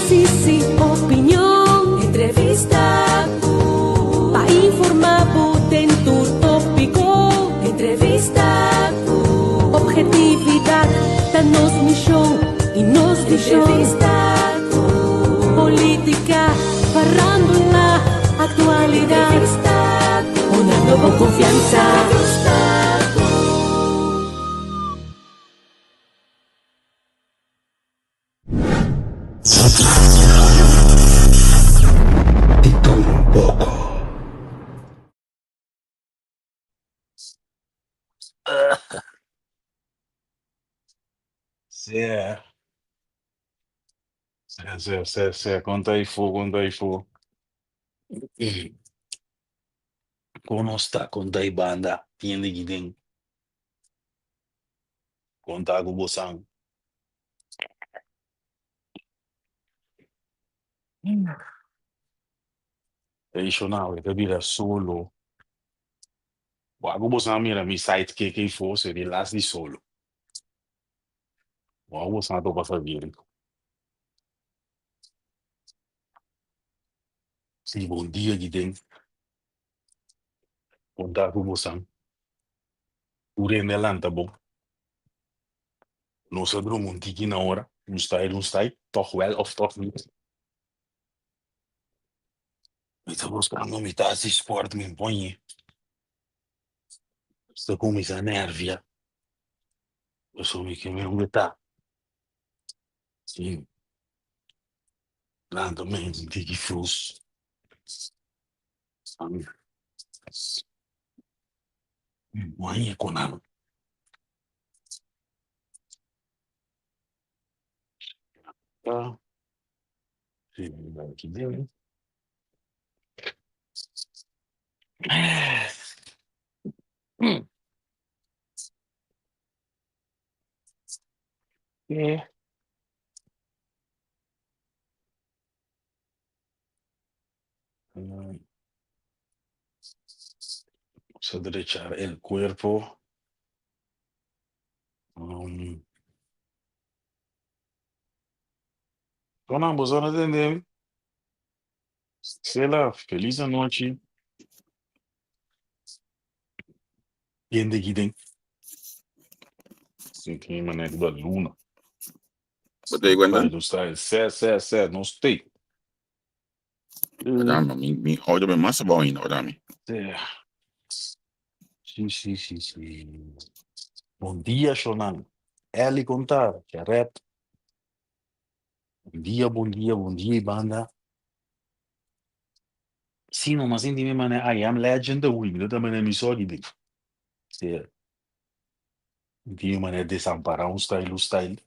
Análisis y opinion. Entrevista cu pa informa bo den tur topico. Entrevista cu objetividad ta nos mision y nos vision. Entrevista cu politica, farándula, actualidad. Entrevista cu honrando bo confianza. Entrevista cu. Di tur un poko. Sea. Sea, sea, sea, sea. Kon ta ifo, kon ta ifo. Kon nos ta, kon ta e banda. Tiende ki den. Kon ta ku bosan. Tradicional, e ta bira solo. Wak ku bosan a mira mi sidekick ei fo, seria las di solo. Wak ku bosan a topa sabiri. Si, bon dia giden. Kon ta ku bosan? Tur hende a lanta bon. Nos a drumi un tiki na ora, un style un style, toch wel of toch niet. Mi ta buscando mi tas di sport mi poñe. Sta cuminsa nervia. Pasobra mi ke mi ta. Si. Lanta mens un tiki frus. Waña ku nan. Ta. Aki den. Vamos a drechar el cuerpo. Um, Conan, boso no tende? Stella, feliz anochi. Hende ki den. Sinti mi manera riba luna. Bo te cuenta? Style, style, sè, sè, sè, nos te. Caramba, mi, mi audio ben mas abao ainda, ora mi. Sí, sí, sí, sí. Bon dia, Shonan. Ellie contar, Charet. Bon dia, bon dia, bon dia, banda. Sí, no, mas sinti mi mane I am legend de hui, mi no ta mane mi so di. Sí. Sinti mi mane desampara un style, un style.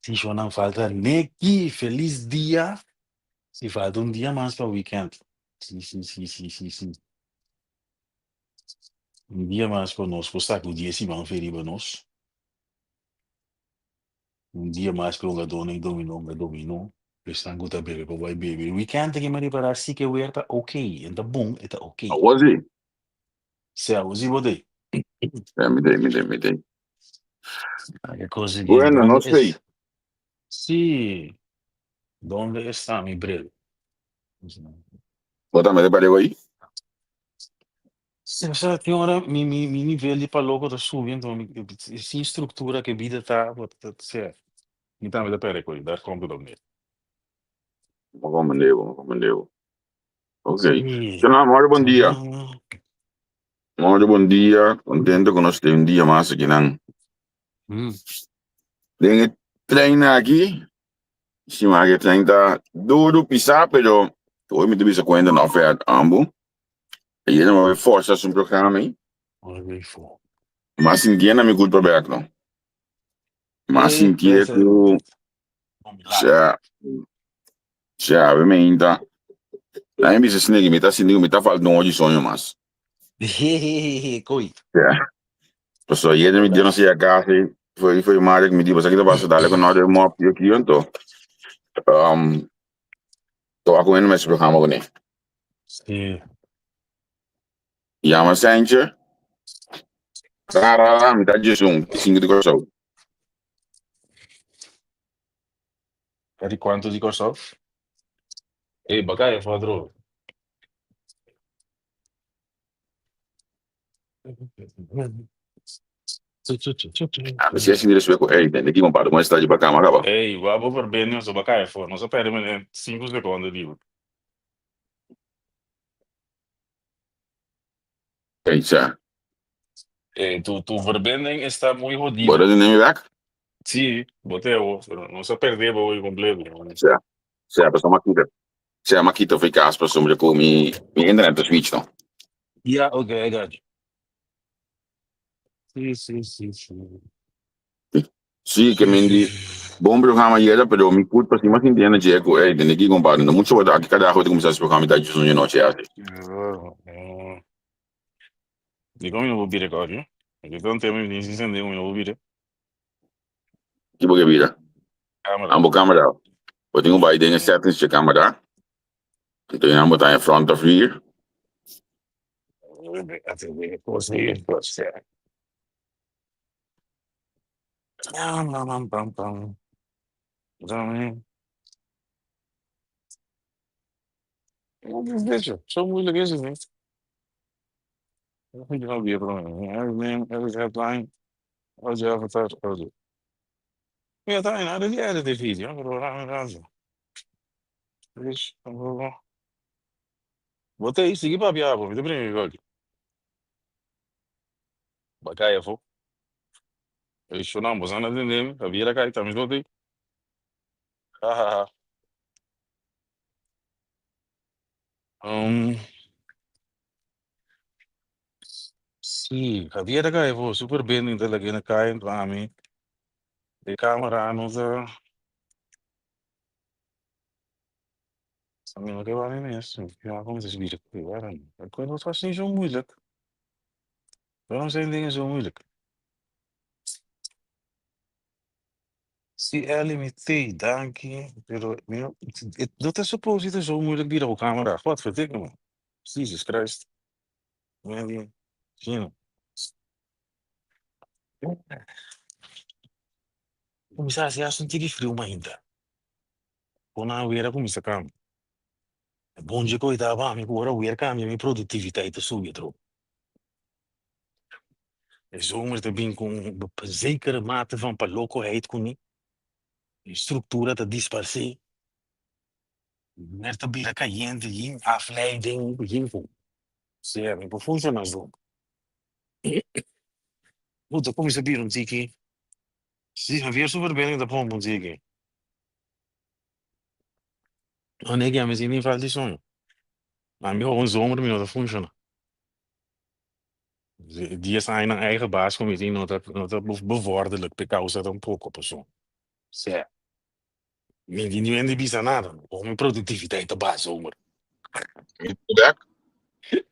Sí, Shonan, falta Nicky, feliz dia. Sí, falta un dia mas pa weekend. Sí, sí, sí, sí, sí, sí. Un dia mas pa nos por sacudi e siman fe riba nos. Un dia mas pa hungadónan i dominó hunga dominó. Esnan ku ta bebe pa bai bebe. Weekend aki mi a ripará si ke wer ta ok. E ta bon, e ta ok. Awor si. Si awor si bo t'ei. Ja, mi t'ei, mi t'ei, mi t'ei. Ke kos di Bueno, donde nos t'ei. es? Si. Donde está mi bril? Bo tambe ta pareu ei? Si, osea, tin ora mi, mi, mi nivel di paloco ta subi, enton mi, sin structura ke bida ta, bo ta, osea, mi tambe ta perde koe, daar komt het op neer. Bo comprende bo, bo comprende bo. Ok. Sí. Shona, moro bon dia. Moro bon dia. Contento ku nos tin un dia mas aki nan. Den e trein aki, si ma e trein ta duro pisá, pero hoy mi ta bisa cuenta no vet ambu. E yena ma forsa su programa ei. Ma sintié na mi culpa bek no. Ma sintié ku sea sea awe me inta. Na mi bisa snegi mi ta sinti ku mi ta falta un ochi soño mas. Koi. Sea. Pasobra ayer mi dia no sea casi foi foi madre ku mi di basa kita pasa dale ku no de mop yo ki anto. Um, to aku en mes programa kuné. Sí. Yama Sentje. Ra ra ra, mi ta djesun, cinco di Kòrsou. Di kuantu di Kòrsou? Ey, bakaya for droog. Ah, mi si respe ku ey, den ki compadre con esta di bakama kaba. Ey, wabo verbinding so bakaya for. Nos a perde mene 5 seconden di. Ey, sa. Ey, tu verbinding está muy jodido. Bo ta tende mi bek? Sí, bo te awo, pero nos a perde bo hoy completo. Sa. Sa, pasobra mi a kita. Sa, mi a kita for kas pasobra ku mi internet ta switch no. Yeah, okay, I got you. Sí, sí, sí, sí. Sí, ke men di bon programa yera, pero mi put pa sima sinti energia ku ey, tende ki compadre, no mucho wata aki carajo te kumisa programa ta djis un noche asi. Di kon mi no por bira kòrdio? Aki ta un tema mi tin sin sende ku mi no por bira. Ki bo ke bira? Camera. Ambo camera. Bo tin ku bai den e settings dje camera. Anto ya bo ta in front of rear. Wat is dit, joh? Zo moeilijk is het niet. Dat moet je nou weer proberen. Every headline. Audio avatar, audio. Ja, tá, nada de edit de vídeo. Dus, Botei, sigui papia, bo. Mi ta brinca cu aki. Bakaya afó. Ei, shonam, bo sa na tende mi. Javier a kai, tambe botei. Ha, ha, ha. Sí, Javier a kai afó. Super bending ta lag'é na kai pa ami. E camera no ta. Mi no ke wak mi mes. Ja, kom eens weer. Waarom? Het was niet zo moeilijk. Waarom zijn dingen zo moeilijk? Si Ellie mi te, danki. Pero mi no, dat is supposed zo moeilijk bira ku camera. Wat verdikke me. Jesus Christ. Mi di, Kuminsá hasi hasta un tiki friu mainta. Kon a weer a kuminsá kambia. E bon dje ku ta pa mi ku ora weer kambia mi produktiviteit ta subi atrobe. E zomer ta bin ku un zekere mate van palokoheid kuné. E struktura ta disparsé. Weer ta bira kayente, yin afleiding, yin ku. Sea, mi por funshoná zo. Bo ta kuminsá bira un tiki. Si, Javier su verbinding ta pompa un tiki. Wanneer ki ami sin falta di soño. Ami un zomer mi no ta funciona. Dies aña nan eigen baas ku mi tin no ta no ta bevorderlijk p'e causa tampoco paso. Sea, mi tin ni di bisa nada. Kon mi productiviteit ta baha zomer. Mi back?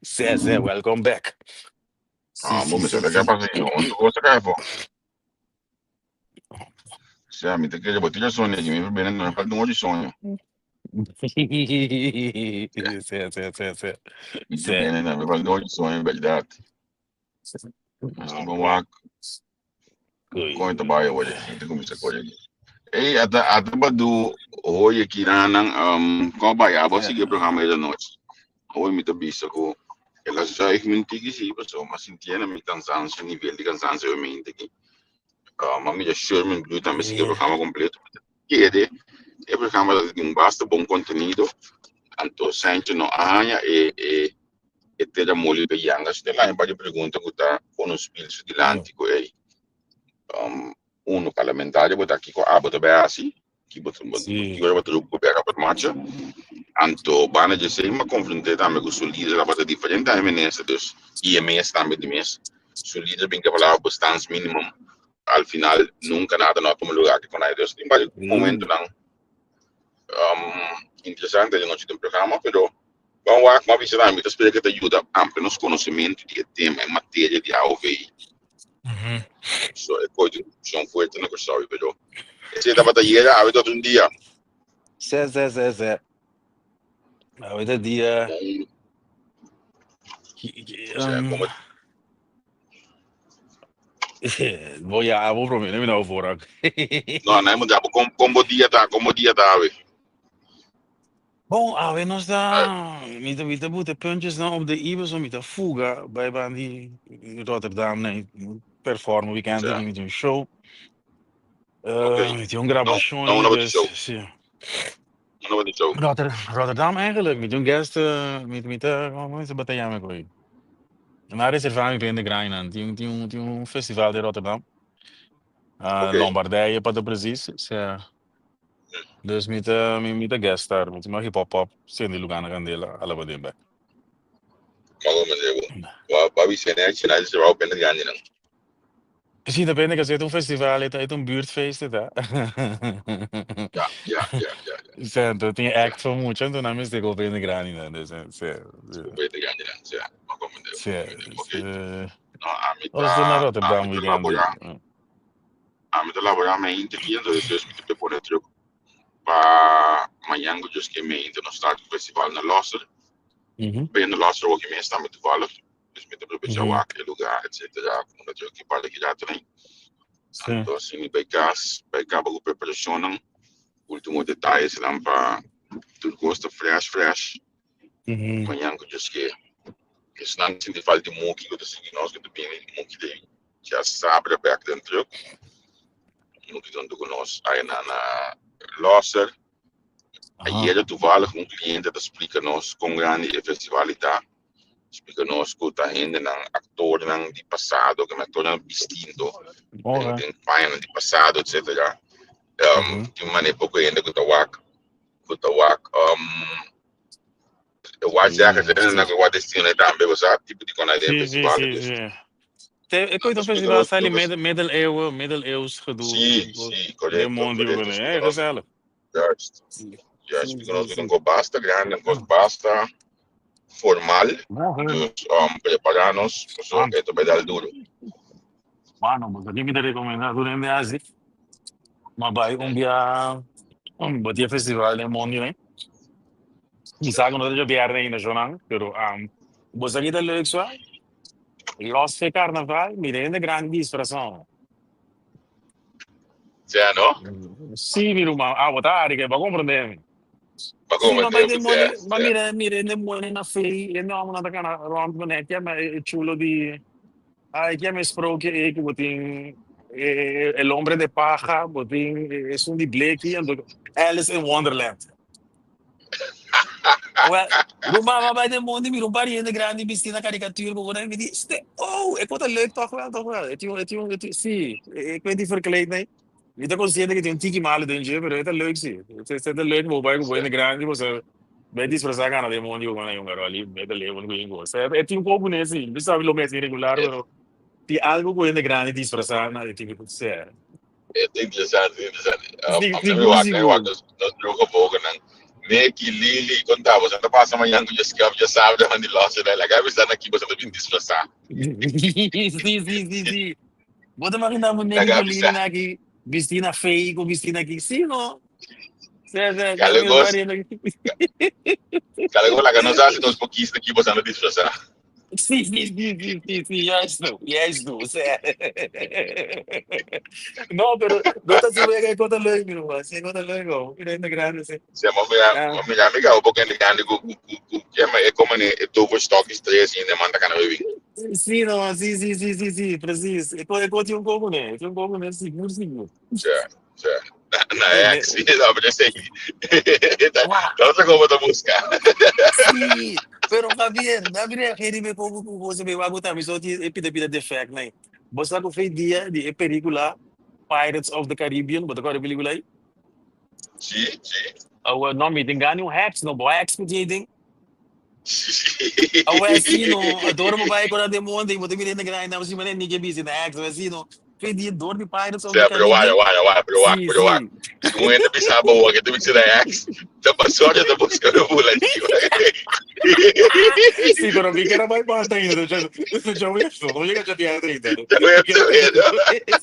Sea, sea, welcome back. Sí, Ah, sí, bo mi sí, sa ta sí. pasa yo. Onto cosa kai po. Sea, mi te kere bo tira soño aquí, mi verbinding no falta un soño. Sea, sea, sea, sea. Mi Sea. verbinding no falta un soño, verdad. Mas Ah, tu wak kon ta bai hoor. Mi te kumisa kore aquí. Ei, ata ata badu hoy aqui nan kon bai abo sige programa de noite. Hoy mi te bisa ku el a zuig mi tiki si paso ma sintiendo mi cansancio nivel di cansancio mi mente aquí. Ma mi Sherman Blue tambe sige programa completo. Kede e programa ta tin basta bon contenido. Anto Sancho no aña e e e te da moli pe yanga. Si te la pa pregunta ku ta kono spil su dilanti ku ei. Uno parlamentario bota aqui ko abo ta asi ki bota ki ora bota ku bera pa marcha. Anto bana je sei ma confronté tambe ku su líder bota diferente a minister dus IMS tambe di mes. Su líder bin que falava bestaansminimum. Al final nunca nada no toma lugar que con aí. Dus tin varios momento nan interesante de noche den programa, pero ban wak ma bisa mi ta spera que te ayuda amplia nos conocimiento di e tema en materia di AOV. So e koi discussión fuerte na Kòrsou, pero ese tabata yera awe tot un dia. Zé, zé, zé, zé. Awe ta dia. Bon, o sea, como Bo ya abo prome, no mi no voorak. No, na moet abo kom kom bo dia ta, kom bo dia ta awe. Bon, awe nos ta mi ta mi ta buta puntjes nan op de i pasobra mi ta fuga bai ban di Rotterdam na perform weekend Ja. aki mi tin un show. Oké. Mi tin un No, grabashon no ei, una dus show. si. Una bati show. Rotterdam eigenlijk, mi tin un guest mi mi ta como se bata yama koe? Nan a reserva mi pa hende grandi nan. Tin tin un tin un festival den Rotterdam. Oké. Lombardije pa ta precies. Sea. Dus mi ta mi mi ta guest star, mi ta maki pop pop sende lugar na kandela ala pa den bek. Mago mende bo. Wa ba bisa ne na reserva pa hende grandi nan. Sí, depende kasi e ta un festival, e ta e ta un buurtfeest e ta. Ja, ja, ja, ja, ja. Sea, anto tin Ja. act pa mucha, anto nan mester koop hende grandi nan, dus sea, Koop hende grandi nan, sea. Mago mende bo, Sea, mago mende bo. Oké. sea. No, ami Nos ta na ta, ami Rotterdam ta weekend. labora, ami ta labora mainta aki, anto despues mi ta prepone truck pa mañan ku Dios ke mainta nos start ku festival na Losser. Bay na Losser awoki mes tambe toevallig. Dus mi ta probecha wak e lugar etcetera ku no ta ki parti ki rato nei. Anto asina mi bai kas bai kaba ku preparashonnan ultimo detayesnan pa tur kos ta fresh fresh. Mañan ku Dios ke. Esnan ku sinti falta di muki ku ta sigui nos ku ta bini muki den djasabra bek den truck. Muki ta huntu ku nos aya na na Losser. Ayera toevallig un cliente ta splika nos kon grandi e festival ta. Splika nos ku ta hendenan, aktornan di pasado, ke aktornan distinto den den pañanan di pasado etcetera. Tin manera poko hende ku ta wak ku ta wak e wak zeggen ze nan ku wak destino tambe bo sa tipo di kon den festival Sí, sí, dus. sí. Te, e koito festival sa di middeleeuwen, middeleeuws gedoe. Sí, sí, Den correcto, mondi correcto. ook, hè, gezellig. Juist. Juist, porque nos un kos basta grande, un kos basta formal. Dus prepara nos, so e ta bai dal duro. Mano, bo ta mi ta recomenda tur hende haci. Ma bai un bia, bo tin e festival den mondi, ne? Mi sa ku no ta djobièrnè ainda shownan, pero bo sa ki ta leuk sua? Los fe karnaval, mira hende grandi disfrasá. Sea no? Sí, mi ruman. Ah, bo ta ari ke bo a komprendé mi. Bo a Sí, ma bai komprendé den mi, sea, mondi, ma sea. mira, mira hende muhé na fe, hende hòmbernan ta kana rònt manera ke ama e chulo di, ai ke ama e sprookje ei ku bo tin e el hombre de paja, bo tin esun di bleki, anto Alice in Wonderland. Wel, ruman, ma bai den mondi mira un par di hende grandi bisti na karikatura ku mi di, ste, oh, e kos ta leuk tòg wel, tòg wel. E tin un, e tin un, e tin, si, e kuent di verkleed nei. Mi ta konsiente ku tin un tiki malu den dje, pero e ta leuk si. E ta leuk bo bai ku bo hende grandi, bo sa bai disfrasá gana den mondi ku nan yunga ròl i mete leeuwen ku yin kos. E tin un poco ne si, mi sabi lo mes irregular, pero tin algu ku hende grandi disfrasá na e tipo, sea. E ta interesante, interesante. Sí, A mi sigur, wak, mi wak sigur. nos, nos droga boganan. Neki, Lili, konta, boso ta pasa mañan ku Jessica of djasabra man di losse dai. Laga bisa na ki boso ta bin disfrasá. Sí, sí, sí, sí. Bo ta imaginá bo Neki Laga ku Lili bisa. na aki bistí na fei ku bistí na ki. Sí, no. Sí, sí, sí, Kale mi kos, marido. kale kos laga nos hasi nos pokis na ki boso ta disfrasá. Sí, sí, sí, sí, sí, sí, juist zo, juist zo. Sí. No, pero no ta sube que kota leuk, mi ruman. Sí, kota leuk, oh. Mira, in de grande, sí. Sí, ma mira, Ja. ma mira, mi gabo porque grande ku ku ku ku kema e como ne e toverstokjes tres in de manda kana bebin. Sí, no, sí, sí, sí, sí, sí, precies. Ik hoor un poco, nee. Ik un poco, nee, sigur, sigur. Sí, sí. Na ex, sí, no, pero sí. Wah. Dat is como te busca. Sí, pero Javier, Javier, reageer me poco ku você me wago tambe so ti e pida pida defect nee. Bo sa ku fe dia di e película Pirates of the Caribbean, bo ta kòrda e película ei? Sí, sí. Awe, no, mi tin gana un heks, no, bo heks ku tin ei den. Awe, sí, no, adoro mo bai kora den monte, bo ta mira hende grandi, nan si manera ni ke bisti na heks, awe, sí, no. Fe dia dor di Pirates of Sea, the pero wara, Caribbean. wara, wara, pero wak, Sí, pero wak. sí. Si un hende bisa bo wak, te bisa na ex, ta pasó ta busca no bula chico. Sí, pero mi quiero bai basta ainda. Yo, yo voy a no llega a chatear ainda. Te voy a saber.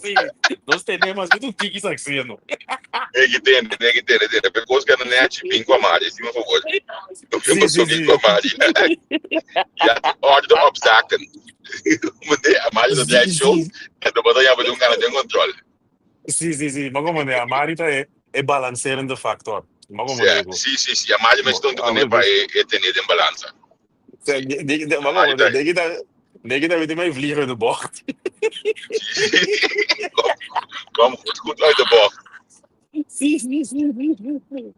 Sí, nos tenemos un tiki saxiendo. Tem que ter, tem que ter, tem. Pero coisa que não é chipim com a Mari, sim, por favor. Sí, sí, sí. Com a Mari. Ja, orde op zaken. Mende, Amari ta draai show, en bo ta yama di un gana den control. Sí, sí, sí. Ma como ne, Amari ta e, e balancerende factor. Ma como Sea, digo. sí, sí, sí. Amari mester un A kuné ver, pa dus. e, e tener den balansa. Sea, Sí. ma Amari como ta. de, de kita weet mij vliegen in de bocht. Sí, sí. Kom, kom goed, goed uit de bocht. Sí, sí, sí, sí, sí, sí.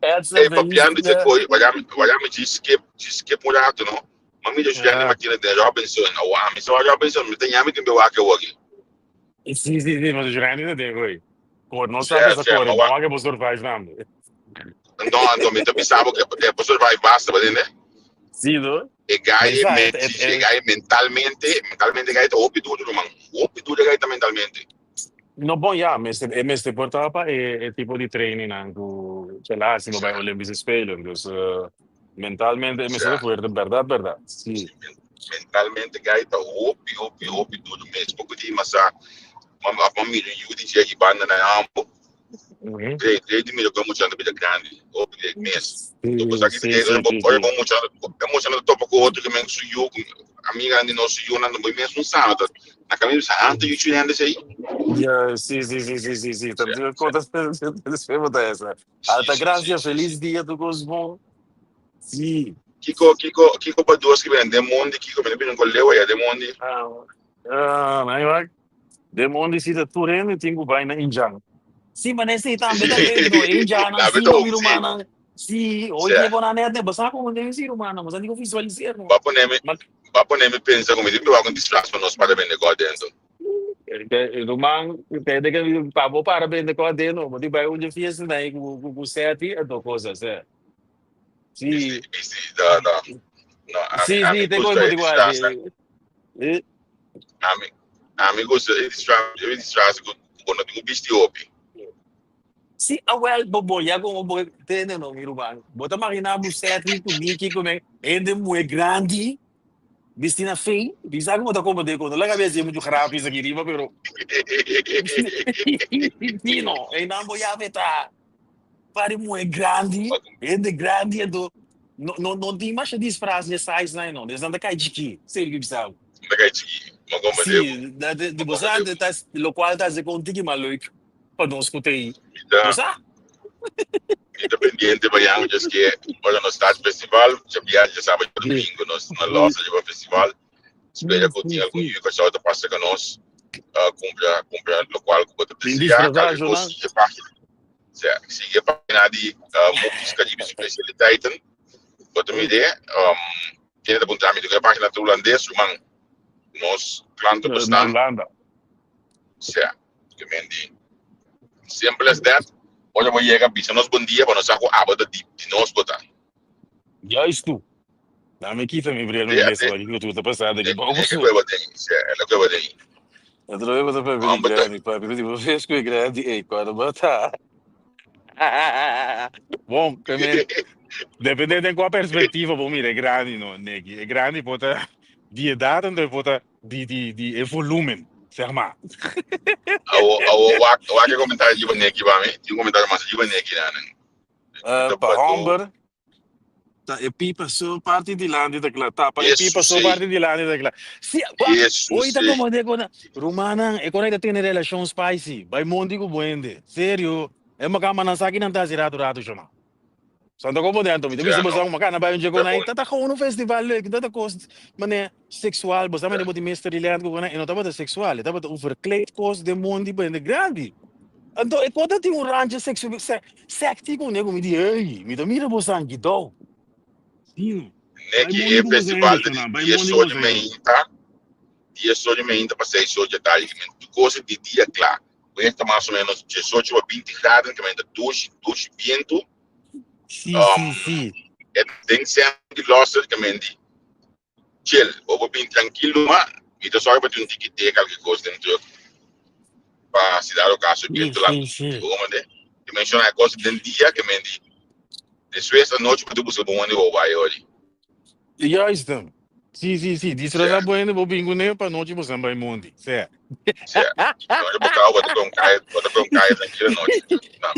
Edson, Hey, feliz papiando de dia. koi, wajami ji skip, ji skip un rato, no? Mami de Juliana Ja. Martinez de Robinson, o ami so Robinson, mi te nyami tin bewake wogi. Sí, sí, sí, maar Juliana dat ding, hoor. Cor, no Sì, sabe esa sì, core, ma wa, no que vos survive namelijk. no, anto mi te pisabo que e posso vai basta, bedende? Sí, no? E gai, Mesa, me, het, het, e het, gai mentalmente, mentalmente gai te hopi duro, man. Hopi duro gai ta mentalmente. No, bon, ja, meeste, meeste portapa e, e tipo di training aan ku helaas Sì, bij Olympische Spelen. Dus mentalmente sì, meeste fuerte, verdad, verdad. sì, Sí. mentalmente gai ta hopi, hopi, hopi duro mes. Poco di masa, ma ma mi yu di che banda na ambo. Trei, trei di mi ko mucho ando bida grandi, hopi de mes. Dopo Sí, sa ki sí, te sí, sí, ora sí. bom mucho, e mucho ando topo ko outro que men su yu, amiga andi no su yu nando boy mes un sano. Na caminho sa anto yu chu ande sei. Ja, sí, sí, sí, sí, sí, sí. Sì, Dat sì, dat is esa. sì, Alta sì, sì, gracia, sì, sì. feliz día, tu cosmo. Sí. Kiko, Kiko, Kiko pa duas que ben de mondi, Kiko ben ben con lewa ya de mondi. Ah, ah, nee, maar de mundo si da tureno tingo vai na Injang. Sí, maar nesse tambe ta dentro, Injana, La sí, no beto, mi sì. rumana. Sí, hoy Sì. día con anet, basta con ne sí rumana, mas digo visualizar no. Va poneme, Maar va poneme pensa come ti va con disfraz pa nos para bende go dentro. ruman, pede que pavo para bende com adeno, mas vai onde fiesta daí com com sete, é do coisa, sé. Bisti, Sí. bisti, da, da. No, Sí, ami sí, te gusta como e te disfraz. guarde. Eh, Ami, ami gusta e disfraz con con no tingo bisti opi. Sí, ah, wel, bobo, ya como bo tene no, mi ruman. Bota marina bu sete ku Miki ku me, ende mue grandi, Bistina fei, bisa como ta como de quando la cabeça é muito rápido aqui riba, pero Tino, e não voy a vetar. Pare mue grandi, ende grandi do no no no tem mais disfraz de size não, não, desde anda cai de aqui, sério que bisa. Daga chiki, ma devo, Sí, de de ma come você devo. tá lo qual tá se contigo mais leuk. Pa nos escutei. Mi Você? ta pendiente bayan, just que ora nos start festival, já viaja sábado e domingo, nos na loja de festival, espera que tinha algum dia que só passa com nós, compra, compra lo qual que você Tem precisa, disfrazar, qualquer coisa, Jonas? sigue página, sigue página de Movies Caribe Specialiteiten, wat me idee, tiene de punta de página de holandês, man, nos klanten Na bestaan, Holanda. sea, que men di, simple as that, ora vou chegar, bisa nos bom dia, para nós saco aba de de nós botar. Juist toe. Nou, me kita mi bril De, mi besta de, wat ik doe te passar daqui de, para de que o cueva tem, é que cueva tem. Eu trouxe para para Amba grande, papi, tipo, fez com grande, ei, quando botar. Bom, também, dependendo de qual perspectiva, bom, mira, é grande, não, neki, é grande, bota de idade, então bota de, de, de, é volume, zeg maar. Awo awo wa wa ke comentário de baneki ba me, tinha um comentário mas de baneki na, né. Uh, Tá pa batu. homber, ta e pipa so parte di landi da kla, tapa e Isso pipa so sim. parte di landi da kla. Si, wa, Isso oi ta sim. como de kona, Romana, e kona ita tiene relação spicy, by mondi ku buende. Serio, e makama na saki nan ta rato rato chama. Santo como de anto, mi Ja, te no. bisa makana ba yung Tá kona bom. ita ta gewoon un festival leuk, dat kost mane seksual, bo sabe de mystery land ko kona, e no taba seksual, taba un verkleed kost de mondi buende grandi. Anto, e kota ti un randje seksu se sekti ko nego mi di hey, mi to mira bo sangi do. Sim. Vai Neki mondi e ku festival bozendo, de chona, vai dia mondi só ku de bozendo. meinta, dia só de meinta para 6 horas da tarde, que men coisa de dia claro. Está mais ou menos 18 a 20 graus, que men douche, douche vento. Sí, sí, Um, sí. é tem sempre loster que men di chill, ou bem tranquilo, mas e tu só para um ticket qualquer coisa dentro para se dar o caso Sí, vento lá. sí, sí. Como de? Que menciona a coisa den dia que men di. Depois a noite para tu buscar bom onde vou vai hoje. Juist hem. Sí, sí, sí. Sim, Disfraza bueno, bo bingo ne pa noche bo samba mondi. Sim. sim. Então eu botar, vou ter um caio, vou ter um caio tranquilo a noite. Tá.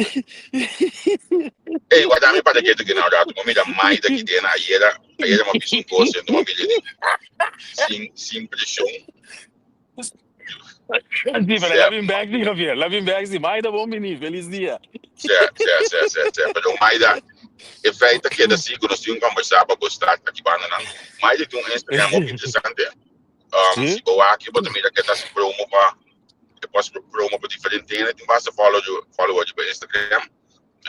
Ey, guarda mi para ketu ki na un rato. Bo mira Maida ki den ayera, ayera mi a bisa un cos, enton mi mira di sin, sin presion. Sí, pero la bin bek sí, Javier. La bin bek sí. Maida, bon bini. Feliz dia. Sí, sí, sí, sí, sí. Pero Maida, e feit ta keda si ku nos tin un conversa pa bo start aki banda nan. Maida tin un Instagram hopi interesante. Sí? Si bo wak, bo ta mira ke ta hasi promo pa, e post promo pa diferente hende. Tin basta follow, follower riba Instagram.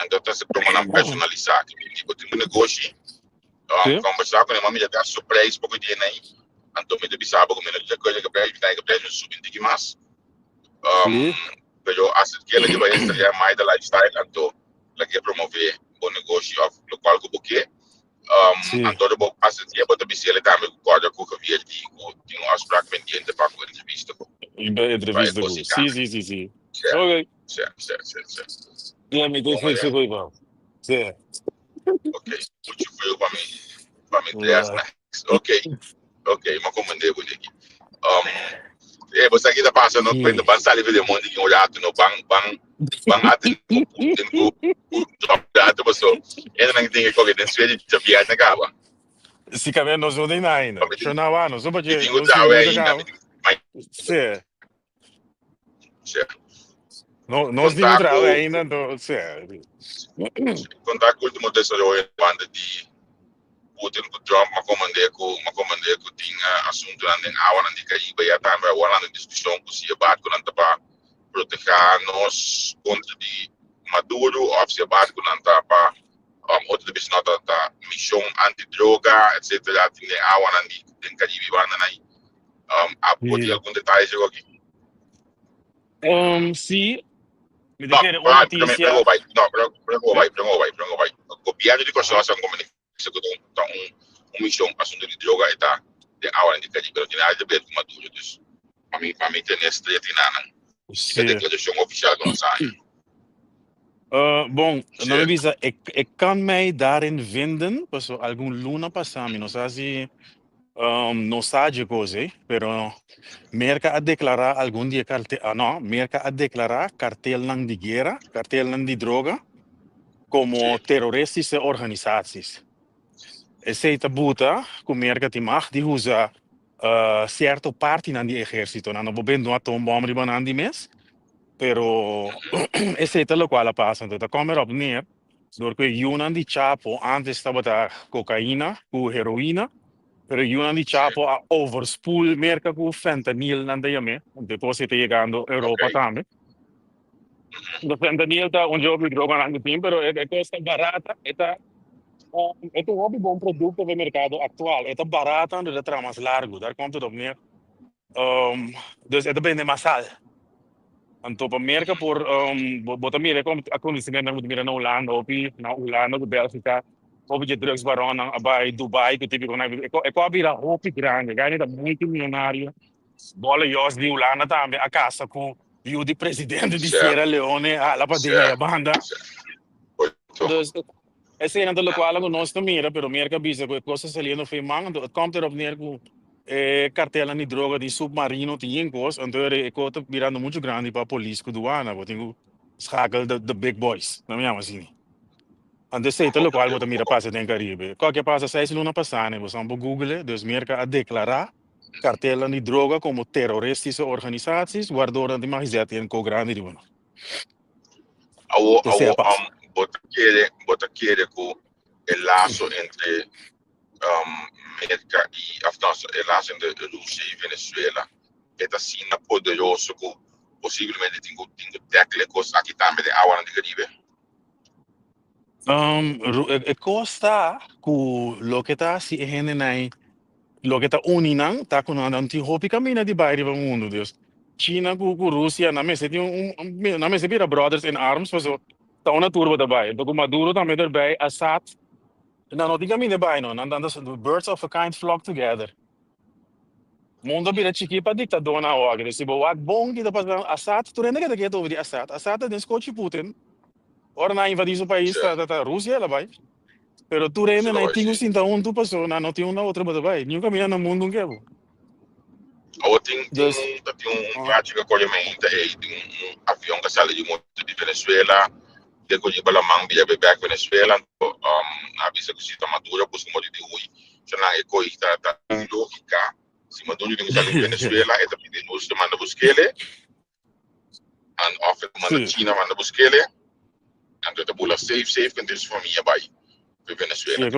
Anto ta hasi promonan personalisá. Ki bo tin un negoshi, conversa ku nan, mira ta su prijs poko di ei. Anto mi ta bisa bo ku mi no ta kere ke prijs, mi ta ke prijs mi subi un tiki mas. Pero as ke la riba Instagram Maida Lifestyle, anto la ke promove bo negoshi of lokual ku bo ke. Anto bo as ke bo ta bis'el tambe ku kòrda ku Javier di ku tin un afspraak pendiente pa ku entrevista ku. Entrevista ku. Si, si, si, si. Ok. Si, si, si, si. Ja, mi te Bon, fixo ja. ku pa. Si. Ok, mucho feo pa mi, pa mi dress nice. Ok, ok, ma comprende bo neki. Bo sa kita pasa no, no ban sali for de mundo un rato, no ban ban ban ate ku Putin ku ku Trump rato paso. E nan tin que koke den swedi de viernes kaba. Si cabe nos no tin ainda. Pa mi tin Yo na wa, nos no mi pache, tin ku nos tin trawe mucho ainda, cabo. mi tin mai Sí. Sí. No, nos tin Konta trawe ku ainda, entonces, sí. Konta ku último desaroyo banda di Putin ku Trump, ma komandé ku ma komandé ku tin asuntunan den awanan di Karibe ya tambe awor nan den diskushon ku si e barkunan ta pa protehá nos kontra di Maduro òf si e barkunan ta pa otro ta bisa no ta ta mishon anti droga etcetera tin den awanan di den Karibe banda nan a bo tin algun detaye dje aki? Sí, mi ta No, kere un pero, pero, noticia. pero, bai, no, pero, pero, bai, pero, bai, pero, bai. Gobierno di Kòrsou a komunika ku ta un, un mishon asuntu di droga e ta den awanan di Karibe. No tin nada di ver ku Maduro. Dus, pa mi, pa mi tene stret nan. E deklarashon ofisial ku nos a haña. Bon, no mi bisa, ik, ik kan mij daarin vinden, paso algun luna pasá mi no sa si no sa dje kos ei, pero Merka a deklará algun di e karte, ah no, Merka a deklará kartelnan di guera, kartelnan di droga, komo teroristische organisaties. Esei ta buta ku Merka tin mag di usa sierto partinan di ehérsito. Nan no por bende un atoombom riba nan di mes, pero esei ta lokual a pasa. Anto ta kòm erop neer dor ku e yunan di Chapo antes tabata kokaina ku heroina, pero e yunan di Chapo a overspoel Merka ku fentanyl nan ta yam'é. Anto e kos ei ta yegando Europa tambe. De fentanyl ta un dje hopi droganan ku tin, pero e kos ta barata, e ta e ta un hopi bon produkto pa e merkado aktual. E ta barata anto e ta traha mas largu, daar komt het op neer. Dus e ta bende masal. Anto pa Merka por bo ta mira e akontesimentonan ku bo ta mira na Hulanda hopi, na Hulanda ku Bèlgika, hopi dje drugsbaronnan a bai Dubai ku tipikonan e ko a bira hopi grandi, e gani ta multimillonario. Bolle Jos di Hulanda tambe a kasa ku yu di presidente di Sierra Leone hala pa den aya banda. Dus eseinan ta lokual ku nos ta mira, pero Merka bisa ku e kos ta saliendo for e man, anto e komt erop neer ku e kartelnan di droga di submarino tin yen kos, anto e kos ta birando muchu grandi pa polis ku duana, bo tin ku schakel the big boys, nan mi yama asina. Anto esei ta lokual bo ta mira pasa den Karibe. Kòke a pasa seis luna pasá, bo san por google, dus Merka a deklará Kartelnan di droga komo teroristische organisaties, waardoor nan tin mag zet den ko grandi di bo. Awo, Esei awo, a pasa. bo ta kere, bo ta kere ku e laso entre Merka i, of no, e laso entre Rusia i Venezuela e ta asina poderoso ku posiblemente tin ku tin ku tackle e kos aki tambe den awanan di Karibe? E kos ta ku loke ta hasi e hendenan Loke ta uni nan ta ku nan tin hopi kaminda di bai riba mundu. Dus China ku ku Rusia nan mester tin un nan mester bira brothers in arms paso ta una tur bo ta bai. Enton ku Maduro tambe ta bai, Assad, nan no tin kaminda bai no. Nan ta birds of a kind flock together. Mundu a bira chikí pa diktadornan awor. Dus si bo wak bon ki ta pasa Assad, tur hende ke ta keda over di Assad. Assad ta den skochi Putin. Ora nan a invadí su pais ta ta Rusia el a bai. Pero tur hende nan tin ku sinta huntu pasobra nan no tin un na otro bo ta bai. Niun kaminda na mundu un ke bo. Awor tin tin Dus, un ta tin un ah, plachi ku a kore mainta ei tin un un avion ku a sali di moto di Venezuela. Te ku riba laman bia bai bek Venezuela anto nan a bisa ku si ta Maduro a buska modo di hui so nan e koi ta ta logika si Maduro tin ku sali di Venezuela e ta pidi Rusia manda buskele and of e ta manda China manda buskele anto e ta bula safe safe kende su famia bai pa Venezuela e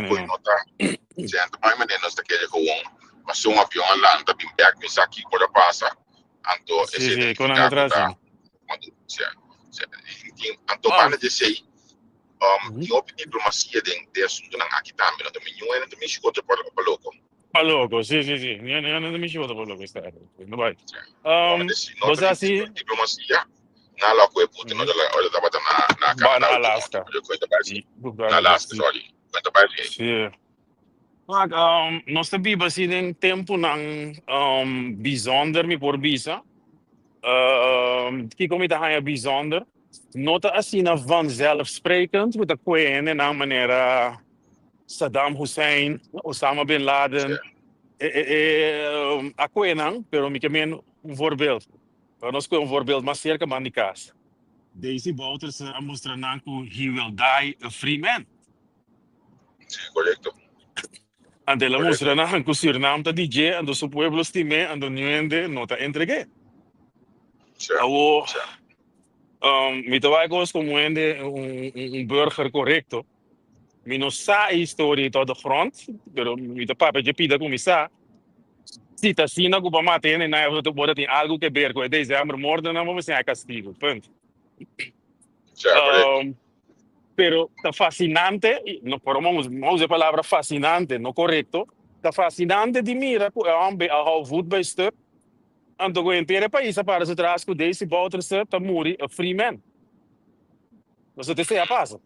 koi no ta senta bai manera nos ta kere gewoon paso un avion a lanta bin bek mi sa kiko por a pasa anto esei ta nifiká ku ta Anto banda di esei, tin hopi diplomasia den e asuntunan aki tambe. No ta mi niun hende ta mishi ku otro pa loko. Pa loko, si, si, si. Niun hende ta mishi ku otro pa loko, esta. No bai. No ta diplomasia, nan a loko e Putin ora tabata na Canada. Na Alaska. Na Alaska, sorry. Si. Wak, nos ta biba así den tempunan bijzonder, mi por bisa. Kiko mi ta haña bijzonder? No ta asina vanzelfsprekend ku ta kue hendenan manera Saddam Hussein, Osama Bin Laden, a kue nan, pero mi ke men un voorbeeld. Nos kue un voorbeeld mas serka man di kas. Desi Bouterse a mustra nan ku he will die a free man. Sí, korekto. Anto el a mustra nan ku Sürnam ta di dje, anto su pueblo stim'é, anto niun hende no ta entreg'é. Awor, mi ta wak kos komo hende, un burger korekto. Mi no sa e historia ei tot de grond, pero mi ta papia dje pida ku mi sa. Si ta asina ku bo a mata hende nan, bo ta tin algu ke ber ku e desèmber mortonan, bo mester haña kastigu. Punt. Pero ta fascinante, no por a usa e palabra fascinante, no corecto, ta fascinante di mira cu e homber a hou voet bij stuk, anto cu henter e pais a para su tras cu Desi Bouterse ta muri a free man. Pasobra ta esey a pasa.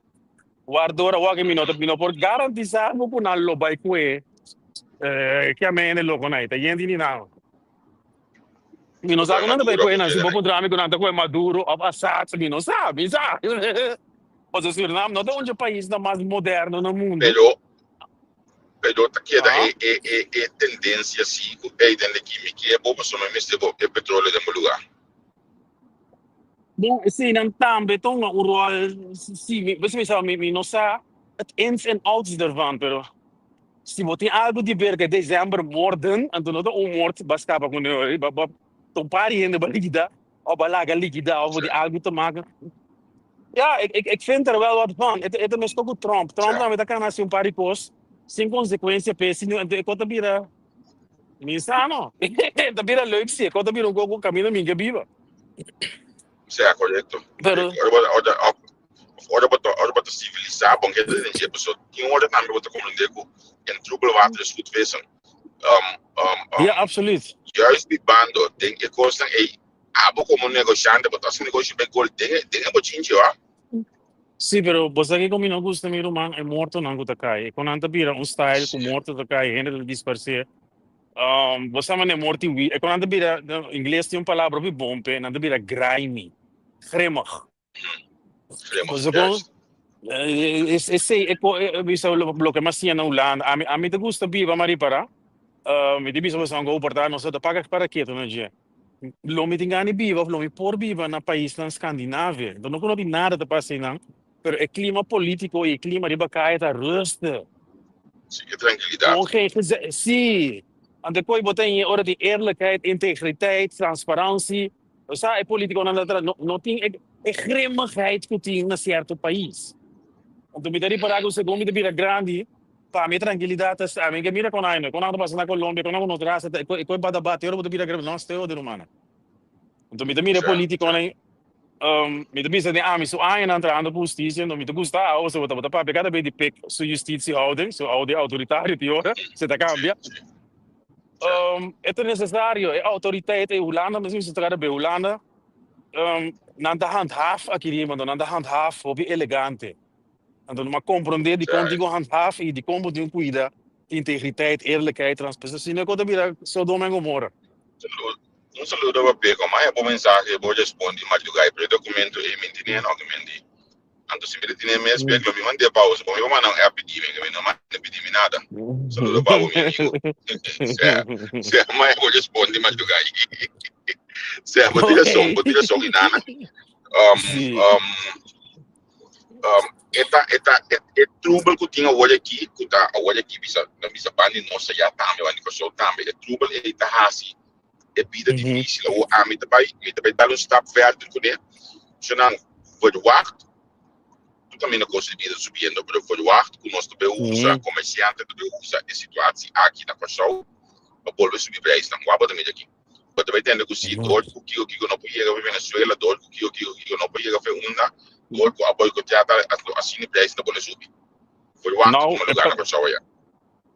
Wardor awor mi no ta, mi no por garantisa bo cu nan lo bay cu e kiamey hende loco nan, ta yenti ni nan. Mi no sa ku nan ta bai kohe nan. Si bo puntra mi ku nan ta kohe Maduro òf Assad, mi no sa, mi sa. Pasobra Surinam no ta un dje paisnan mas moderno na mundu. Pero, pero ta keda e, e, e, e tendensia si ku ey den leki mi ke bo pasobra mi mester bo e petroleo den bo lugá. Bon, eseinan tambe ta hunga un ròl, si, mi, mi sa, mi no sa het ins en outs dervan, pero. Si bo tin algu di ber ku e december moorden, anto no ta un moord ba skapa ku ne, ba ba ta un par di hende ba likida of ba laga likida of bo tin algu te maken. Ja, ik ik ik vind er wel wat van. E ta e ta mesko ku Trump. Trump tambe ta kana hasi un par di kos sin konsekuensia p'e, sino anto e kos ta bira mi sa no. E ta bira leuk si, e kos ta bira un kos ku kaminda mi ke biba. Sea, korekto. Pero Ora bo Of ora bo ta ora bo ta civilisa bon ke den dje paso tin ora tambe bo ta comprende ku en troebel water is goed vissen. Um, um, um, Ja, absoluut. Juist bibando den e kosnan ei abo komo negoshante bo ta hasi negoshi bai gol den e den e bochinchi wa. Sí, pero bo sa kiko mi no gusta mi ruman? E mortonan ku ta kai. E kon nan ta bira un style ku morto ta kai, hende ta disparsé. Um, bo sa manera morti wi, e kon nan ta bira, na ingles tin un palabra hopi bon p'e, nan ta bira grimy, grimmig. Grimmig, Bo sa kon? juist. Esei e ko e bisa loke mi a siña na Hulanda. Ami ami ta gusta biba ma ripará. Mi ta bisa boso go por ta nos no ta paga para ketu na dje. Lo mi tin gana di biba of lo mi por biba na paisnan Skandinavia. Enton no ku no tin nada ta pasa einan, pero e klima polítiko i e klima riba kaya ta rustig. Sí, e trankilidat. Gewoon geen geze sí. Anto koe bo ta hini ora tin eerlijkheid, integriteit, transparantie. Bo sa e politiconan ta tra no no tin e e grimmigheid cu tin na cierto pais. Anto mi ta ripara cu segun mi ta bira grandi, pa mi e trankilidad ta sta. Mi ke mira con aino, con nan ta pasa na Colombia, con nan cu nos rasa ta e cu e bata bati ora bo ta bira grandi, no steo di rumannan. Anto mi ta mira e politiconan mi ta bisa den ami su añanan trahando pa husticia, anto mi ta gusta awo pasobra bo ta papia cada bes di pek su justitiehouding, su houding autoritario tin ora, se ta cambia. E ta necesario, e autoriteit e Hulanda, mes mi ta be Hulanda, nan ta handhaaf aki riba, anto nan ta handhaaf hopi elegante. Anto nan a comprende dikon tin ku handhaaf i dikon bo tin ku kuida integriteit, eerlijkheid, transparencia, si no e kos ta bira Sodoma en Gomorra. Un saludo pa Beko, maya bo mensahe bo respondi madruga pero e documento ei mi tine no ke mendi. Anto si mi ta tine mes pek lo mi mand'é pa bo. Supongo mi por manda un app pidi mi, mi no manda pidi mi nada. Saludo pa bo mi amigo. Sea, sea mai bo respondi madruga. Sea, bo tin rason, bo tin rason Inana. Um, Sí. um, E ta, e ta, e, e trubel ku tin awor aki, ku ta awor aki bisa, na bisa bandi nos allá tambe, bandi Kòrsou tambe, e trubel ei ta hasi e bida difícil. Awor ami ta bai, mi ta bai dal un stap verder kuné. Shonan, verwacht, tur kaminda kos di bida subiendo, pero verwacht ku nos ta bai usa, komersiante ta bai usa e situatie aki na Kòrsou pa bolbe subi prijsnan. Wak bo ta mira aki. Bo ta bai tende ku si dor ku kiko kiko no por yega pa Venezuela, dor ku kiko kiko kiko no por yega pa unda, dor ku a boikoteá tal asina e prijs ta bolbe subi. Verwacht Nou, tuma e lugar na Kòrsou aya.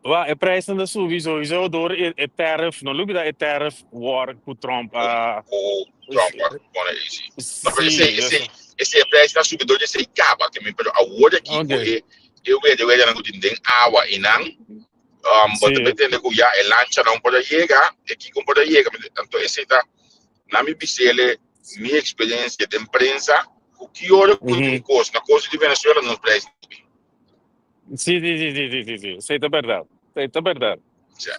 Wa, e prijsnan ta subi sowieso door e tariff, no lubida e tariff war ku Trump a. Ku Trump a pone ei, si. No, pero Sí, esei, dus. esei, esei e prijs ta subi door di esei kaba, ke mi, pero awor aki ku e e wede wedenan ku tin den awa einan, bo ta pretende ku ya e lanchanan por a yega, e kiko por a yega, anto esei ta, na mi bisele mi eksperensia den prensa, ku ki ora ku tin kos na kos di Venezuela nos prijs ta subi. Sí, sí, sí, sí, sí, sí, sí. Esei ta bèrdat. Esei ta bèrdat. Sí.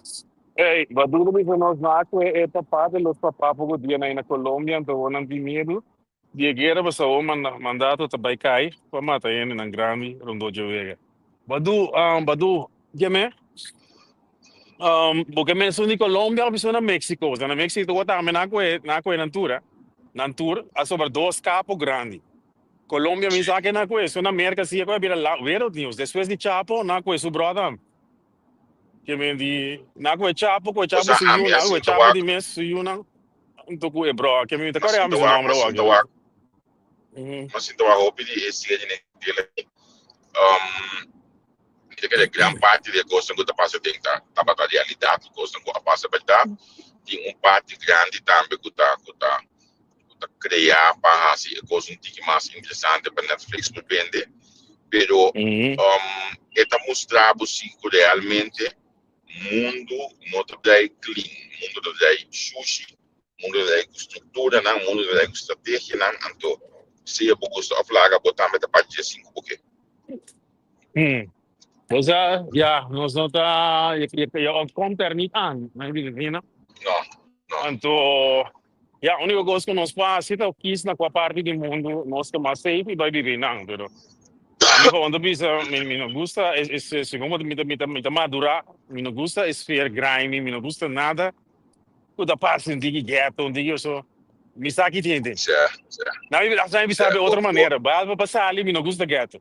Ey, Maduro bisa nos na ku e papá de los papá poko dia na Colombia, anto awor nan tin miedu di e guera pasobra awor mandato ta bai kai pa mata hendenan grandi rondó dje wega. Badu, Badu, djeme, bo ke menshon di Colombia of menshon na Mexico? Pasobra na Mexico tambe nan a kohe nan tur, nan tur a sobra dos kapo grandi. Colombia mi sa ke nan kohe su na Merca si e kohe a bira wereldnieuws despues di Chapo nan a kohe su brother. Ke men di nan kohe Chapo, kohe Chapo Cosa su ami yunan, a kohe sinta Chapo wak, di mes su yunan hunto ku e bro. Ke men mi ta ma kòrda sinta mi su wak, nomber ma awor sinta aki. wak, ma sinta wak hopi di e serie den tele. Mi ta kere gran parti di e kosnan ku ta pasa den ta tabata realidat, kosnan ku a pasa bèrdat. Tin un parti grandi tambe ku ta ku ta ku ta krea pa hasi e kos un tiki mas interesante pa Netflix por bende. Pero e ta mustra bo si ku realmente mundu no ta drai clean, mundu ta drai shushi, mundu ta drai ku strukturanan, mundu ta drai ku strategianan. Anto sea bo gusta òf laga, bo tambe ta parti di e sinku bo ke. Osea, ya, nos no ta, je, je ontkomt er niet aan, no di asina. No, no. Anto, ya, úniko kos ku nos por hasi ta kis na kua parti di mundu nos ta mas safe i bai biba einan. Pero ami gewoon ta bisa, mi no gusta, e, e, segun mi ta, mi ta, mi ta madurá, mi no gusta e sfeer grimy, mi no gusta nada ku ta pasa un tiki ghetto, un tiki oso. Mi sa ki tin den. Sè, sè. Na mi, na mi Sè, sabe bo, otro bo. manera. Behalve pa sali, mi no gusta ghetto.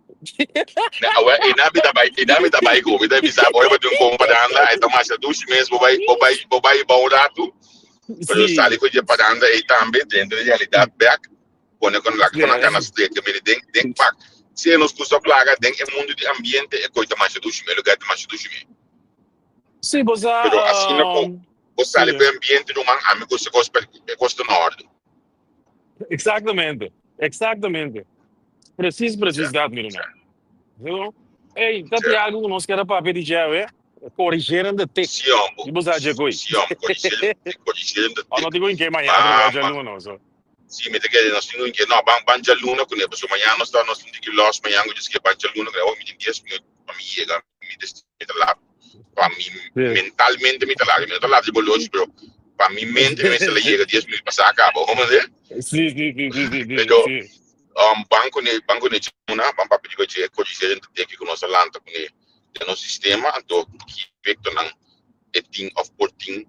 Na, awe, e na mi ta bai, e na mi ta bai ku. Mi ta bisa, bo riba di un komparanda, e ta masha dushi mes, bo bai, bo bai, bo bai ba un ratu, pero sali ku dje paranda ei tambe, dentro di realidat bek, pone kon lak kon kana streke, mire, den, den pak. Si e nos gusta plaga den e mundu di ambiente, e koi ta masha dushi me, e lugar ta masha dushi me. Sí, bo sa, Pero asina ku bo sali sí. pa e ambiente ruman, ami gusta kos, e kos ta na orde. Exactamente, exactamente. Precies, precies dat, mi ruman. Zo. Hey, dat is algo ku nos kere papia di dje, eh? Corrigerende tik. Sí, hombre. Di bo sa dje koi. Sí, hombre, corrigerende, corrigerende Oh, no tik. digo in ke mañana, pero Ma, dje ma, luna, so. sí, mi ta kere nos tin ke, no, ban, ban djaluna kuné, pasobra mañana nos ta, nos tin tiki los mañana, ku dje ban djaluna kuné, oh, mi tin 10 minuut pa mi yega, mi destino, mi ta laat. Pa mi mentalmente mi ta laat, mi no ta laat riba oloshi, pero pa mi mente mi mester la yega 10 minuut pasá kaba, hoor me? Sí, sí, sí, sí, sí, sí, Pero, sí. ban kuné, ban kuné djaluna, ban papia riba dje, corrigerende tiki ku nos a lanta kuné den nos sistema, anto ki efectonan e tin of por tin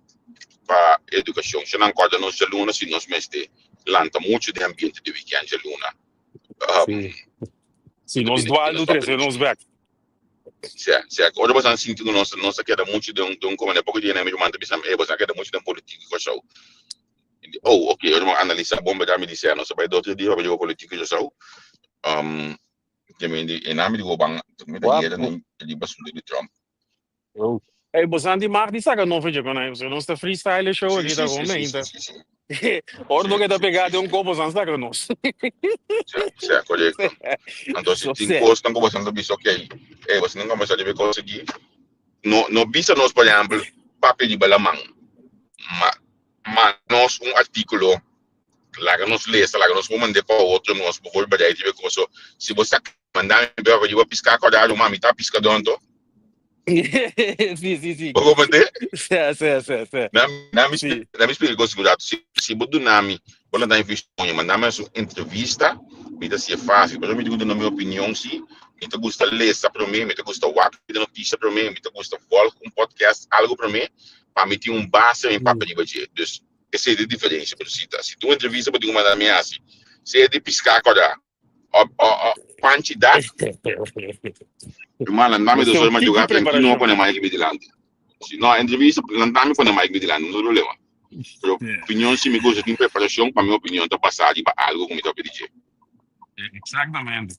pa edukashon. Si nan kòrda nos djaluna, si nos mester lanta muchu den ambiente di weekend djaluna. Sí. Si nos dwal du trese nos bek. Sea, sea, ora boso sinti ku nos nos a keda muchu den un den un komunidad, poko dia mi ruman ta bisa mi, ey, boso a keda muchu den politiko Kòrsou. Mi di, oh, ok, ora mi analisá bon berdad mi di, sea, nos a bai dos tres dia pa riba politiko Kòrsou. Te mi di, e nan mi di ban, mi ta yera na riba asuntu di Trump. Oh. Ey, boso di mag di saka no fecha con ahí. Nos ta freestyle show Sí, aquí ta sí, con sí, sí, meinta. sí, sí. Ora Sí, no que ta sí, pegado sí, de un sí. copo san saka nos. Sí, sí, correcto. Entonces, So tin sé. cosnan ku boso ta bisa, ok, eh, boso no comenzar riba cos aquí. No, no bisa nos, por ejemplo, papia riba la man. Ma, ma nos un artículo, laga nos lesa, laga nos mand'é pa otro, nos por bereid riba cos. So, si bo sa manda mi riba pisca acordado, ma mi ta piscador anto. Sí, sí, sí. Bo comprende? Sí, sí, sí, sí. Na, na mi, Sí. na mi explica cos rato. Si, si bo duna mi, bo lanta mi manda mi su entrevista, mi ta hasié fácil. Pero mi ta duna mi opinion si, mi ta gusta lesa promé, mi ta gusta wak de noticia promé, mi ta gusta volg un podcast, algo promé, pa mi tin un base mi papia riba dje. Dus, esei ta e diferencia. Pero si, si tu entrevista bo tin ku manda mi hasi, sea di piská kòrda, o, o, o, panchi dak, Hermano, lantami Mester 2 ora un tiki madrugá tranquilo, no preparashon. pone mic mi dilanti. Si no, entrevista, lantami pone mic mi dilanti, no ta problema. Pero opinion si mi gusta tin preparashon, pa mi opinion ta basá riba algo ku mi ta pidi dje. Exactamente.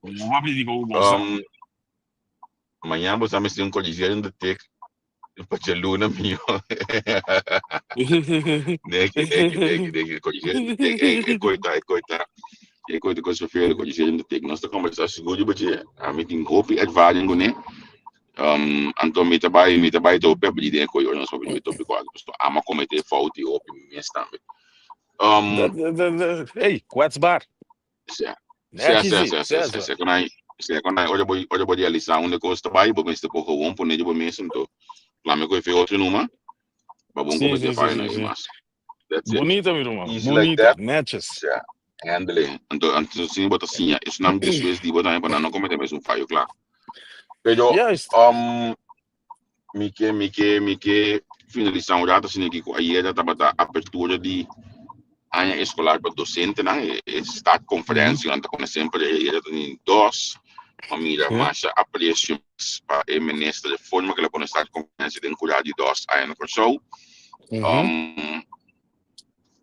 Bo a pidi ku bo sa. Mañana bo sa mester un corrigerende tik pa djaluna mijo. Neki, neki, neki, neki, corrigerende tik. E, e koita, e koita. E koita ko sofia, corrigerende tik. Nos ta conversa sigur riba dje. Ami tin hopi ervaring kuné. Anto mi ta bai, mi ta bai topi abri den e koyo nos papia riba e tópiko aki. Pasobra amo a kometé fout i hopi mes tambe. Hey, kwetsbaar. Sea, sea, Netjes sea, zie, sea, sea, sea sea, zo. sea, kon ai, sea, kon ai, ora bo, ora bo realisá unda kos ta bai, bo mester por gewoon pone riba mes, anto lame ku efe otro numa, pa bon Sí, kometé sí, sí, fallo sí, na sí. mas. That's it. Bonita, mi ruman. Easy like Bonita, that. netjes. Sea, handle. Anto, anto sin bo ta siña esnan despues di bo tambe pa nan no kometé mes un fallo, kla. Pero, Juist. mi ke, mi ke, mi ke finalisá un rato asina aki ku ayera tabata apertura di aña eskolar pa dosentenan, e, e startconferentie, nan ta pone semper ayera ta tin dos. Ma mira masha apresio pa e minister de forma ku el a pone startconferentie den kura di dos aña na Kòrsou.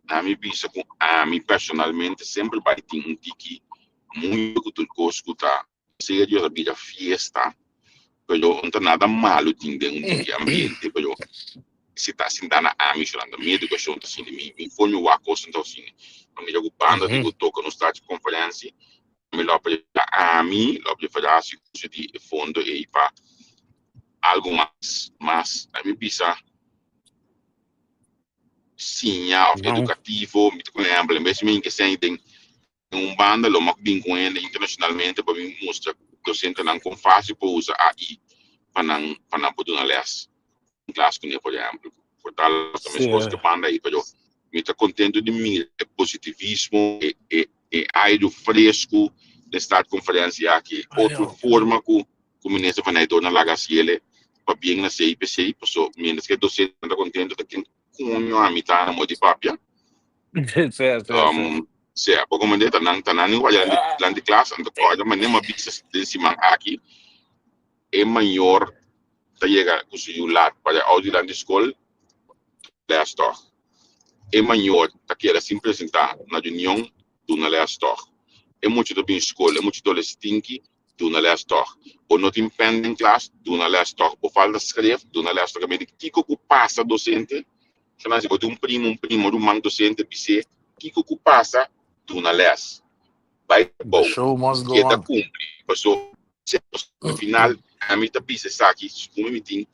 Ami bisa ku ami personalmente semper bai tin un tiki mucho ku tur kos ku ta serio ta bira fiesta, pero no ta nada malo tin den un tiki ambiente, pero si ta sinta na ami solamente, mi educacion ta asina, mi, mi forma wak cosnan ta asina. Ma mira cu banda di cu toca nos ta haci conferencia, mi lo prefera ami lo prefera haci uso di e fondo ey pa algo mas, mas, ami bisa siña of educativo, mi ta por ehempel, en bes mi hinca esey den Den un banda lo mak bin ku hende internashonalmente pa bin mustra dosentenan kon fásil por usa AI pa nan pa nan por duna lès den klas kuné por ehèmpel. Por tal ta meskos ku banda ei pero mi ta kontentu di mira e positivismo e e e airu fresku den startkonferensia aki. Otro forma ku ku minister van Nijdoorn a laga hasiele pa bien na CIPC paso mientras ku e dosentenan ta kontentu ta ken Coño ami ta na mo di papia. Sí, sí, sí. Sea, bo comprende? Ta nan, ta nan ni waya lan di klas, anto kòrda manera mi a bisa den siman aki, e mayor ta yega ku su yu lat pa e outo dilanti skol, les tòg. E mayor ta keda sin presentá na reunion, duna les tòg. E mucha ta bin skol, e mucha ta stinki, duna les tòg. Bo no tin pèn den klas, duna les tòg. Bo falta skref, duna les tòg. Medi kiko ku pasa dosente, Shana si bo tin un primo, un primo, ruman dosente, bis'é kiko ku pasa, duna les. Bai The trabou, show must go keda on. kumpli. Paso al final ami ta bisa esaki, segun mi tin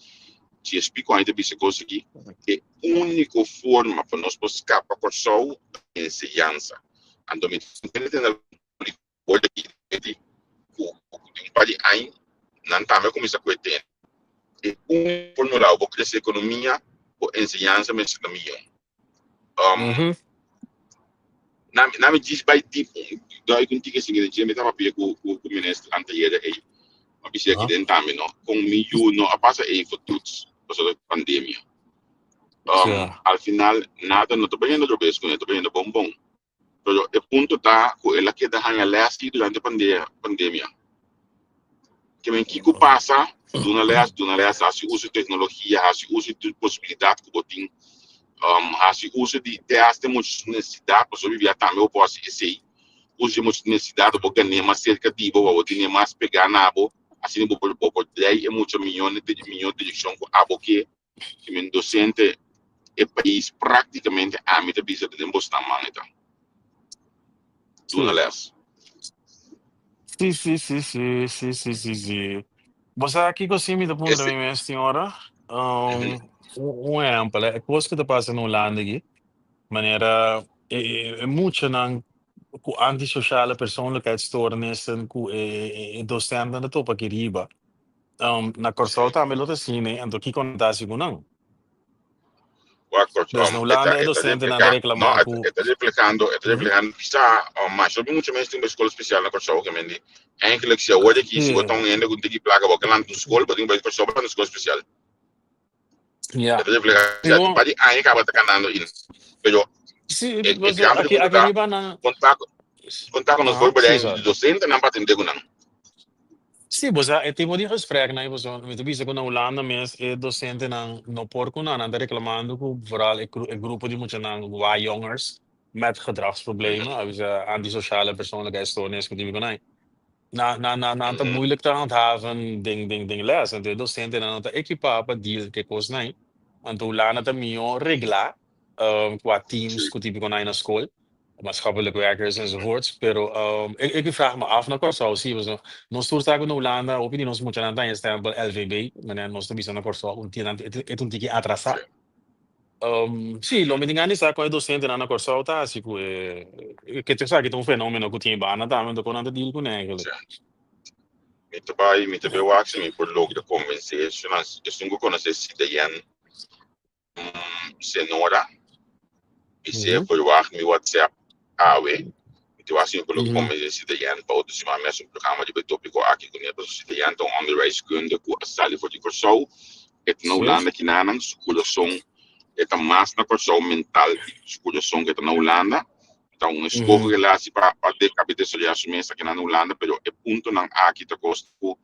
10 pico aña ta bisa e kos aki, e úniko forma pa nos por skapa Kòrsou ta enseñansa. Anto mi ta tende Ora di di ku di un par di aña nan tambe a kuminsá ku e tema. E un formula bo krese ekonomia, bo enseñansa mester ta mihó. Na na mi djis bai dip dòi ku un tiki esaki den dje mi tabata papia ku ku minister anteayer ei. Mi a bisa aki den tambe no kon mi yu no a pasa eventoets pasobra pandemia. Al final nada no ta bayendo robes kuné ta bayendo bon bon. Pero e punto ta ku el a keda haña lès sí durante pandemia. Ke men kiko pasa, duna lès, duna lès, hasi uso di teknologia, hasi uso di tur posibilidat ku bo tin, hasi uso di tèst den mucha nesesidat, pasobra bibia tambe bo por hasi esei, uso di mucha nesesidat bo gan'é mas serka di bo, pa bo tene mas pegá na bo, asina bo por bo por drei e mucha mihó mihó direkshon ku abo ke. Ke men docente e pais prácticamente ami ta bisa den bosnan man e ta duna les. Sí, sí, sí, sí, sí, sí, sí, sí. Bo sa kiko sí mi ta puntra mi mes tin ora? Un ehempel, e kos ku ta pasa na Hulanda aki, manera e muchanan ku antisociale persoonlijkheidsstoornissen ku e docentenan ta topa aki riba. Na Kòrsou tambe lo ta asina, anto kiko nan ta hasi ku nan? Wak, Kòrsou, Dus na Hulanda e e ta dosentenan ta refleha, no, reklamá ku e ta reflehando, e ta reflehando kisá, masha hopi mucha mes tin un skol spesial na Kòrsou, ke men di, eigenlijk si awor aki, si bo ta un hende ku tiki plaka, bo ke lanta un skol, bo tin ku bai Kòrsou pa lanta un skol spesial. E ta refleha, Sí, ya tin par di aña kaba ta kanando i, pero Sí, e pues, gran aki, pregunta aki ta, riba nan. konta konta ku nos Sí, voorbereiding di sorry. dosentenan pa atendé ku nan. Sí, bo sa, e tipo di gespreknan ei, pasobra mi ta bisa ku na Hulanda mes e dosentenan no por ku nan, nan ta reklamando ku vooral e grupo di muchanan Y-jongers met gedragsproblemen, a bisa antisociale persoonlijkheidsstoornis ku tin ku nan. Nan ta moeilijk te handhaven den les, anto e dosentenan no ta ekipá pa deal ku e kosnan ei. Anto Hulanda ta mihó reglá kua teams ku típiko nan ei na skol. Maatschappelijk werkers enzovoorts. Pero ik, ik vraag me af na Kòrsou, sí, pasobra nos tur sa ku na Hulanda hopi di nos muchanan ta haña stempel LVB, manera nos ta bisa na Kòrsou, un ti nan e ta un tiki atrasá. Sí, lo mi tin gana di sa kon e dosentenan na Kòrsou ta hasi ku e, ke esaki ta un fenómeno ku tin banda tambe, anto kon nan ta deal kuné eigenlijk. Mi ta bai, mi ta bai wak si mi por logra konvensé esunnan, esun ku konosé Sidayen Senora, mi se verwacht mi WhatsApp awe. Mi te wak si mi por logra konvensé Sidayen pa otro siman mi hasi un programa riba e tópiko aki kuné pasobra Sidayen ta un onderwijskunde ku a sali for di Kòrsou. E ta na Hulanda kinanan, su kurason e ta mas na Kòrsou mental di su kurason ku e ta na Hulanda. Ta un eskoho ku el a hasi pa pa desaroyá su mes aki na Hulanda, pero e puntonan aki ta kos ku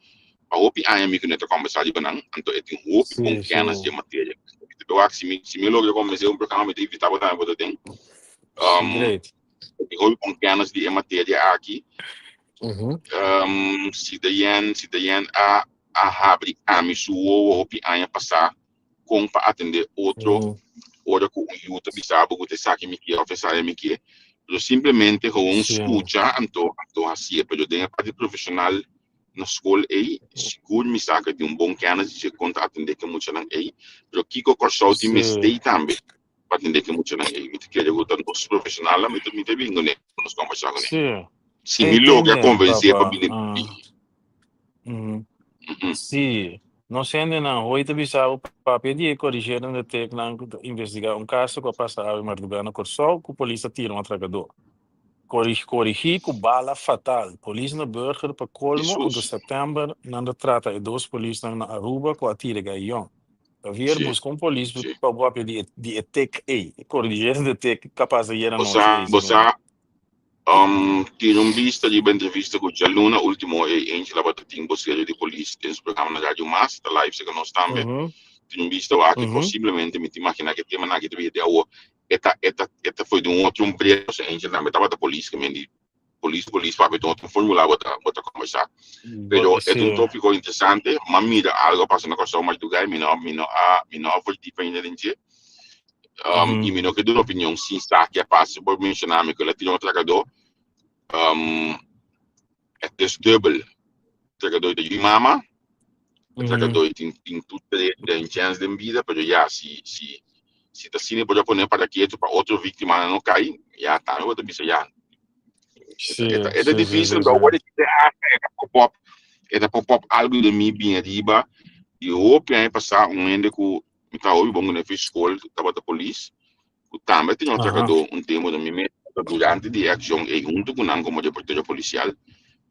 Pa hopi aña mi ku no ta kombersá riba nan, anto e tin hopi bon kennis di e materia. Mi ta wak si mi si mi logra kombensé un programa mi ta invitá bo tambe bo ta den. E tin hopi bon kennis di e materia aki. Si Dayen si Dayen a a habri ami su wowo hopi aña pasá kon pa atendé otro ora ku un yu ta bisa bo ku ta esaki mi ke òf esaya mi ke. Pero simplemente gewoon skucha anto anto hasié. Pero den e parti profeshonal na skol ei, sigur mi sa ku e tin un bon kènis di dje kon ta atendé ku e muchanan ei, pero kiko Kòrsou tin mester tambe pa atendé ku e muchanan ei? Mi ta kere ku ta nos profeshonalnan mi ta mi ta bin kuné pa nos kòmbersá kuné. Si mi logra konvensé pa bini Sí, nos hendenan hoy ta bisa bo papia di e korigerende teknan ku ta investigá un kaso ku a pasa awe mardugá na Kòrsou ku polis a tira un atrakadó. Korigí ku bala fatal. Polis na Burger pa kolmo anto Jesus. sèptèmber nan ta trata e dos polisnan na Aruba ku a tira Gayon. Javier Sí, buska un polis sí. pa papia di e di e tek ei. E korigente tek ku a pasa ayer Bo anochi sa, ei bo segun mi. sa, tin un bista riba entrevista ku djaluna último e Angel tabata tin bosero di polis den su programa na Radio Mas, ta live serka nos tambe. Tin un bista wak posiblemente mi ta imaginá ku e temanan aki ta bini di awor. E ta e ta e ta foi di un otro umbrella pasobra Angel tambe tabata polis ke men di polis polis papia ta un otro formula bo ta bo ta kombersá. Pero e ta un tópiko interesante m'a mira algo a pasa na Kòrsou mardugá i mi no mi no a mi no a verdiep ainda den dje i mi no ke duna opinion sin sa ke a pasa bo menshoná mi ku el a tira un atrakadó het is dubbel. Trakadó ta yu mama, trakadó tin tin tur den chèns den bida, pero ya si si si ta asina por a pone para ketu pa otro víktimanan no kai, ya tambe bo ta bisa ya. E ta e ta difísil, pero awor e ta e ta pop up, e ta pop up algu den mi bin ariba i hopi aña pasá un hende ku mi ta hopi bon kuné fi skol tabata polis, ku tambe tin un atrakadó un tempu den mi mes durante di e akshon ei huntu ku nan komo reportero polisial.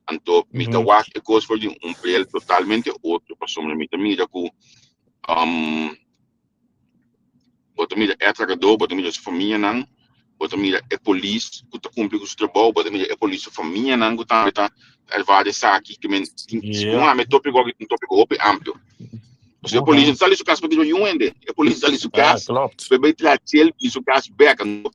Anto mi ta wak e kos for di un bril totalmente otro pasobra mi ta mira ku bo ta mira e atrakadó, bo ta mira su famianan, bo ta mira e polis ku ta kumpli ku su trabou, bo ta mira e polis su famianan ku tambe ta ervaar esaki. Ke men tin segun ami e topiko aki ta un topiko hopi amplio. Pasobra e polis no ta sali su kas pa tira niun hende. E polis ta sali su kas pa bai traha chel bin su kas bek. Anto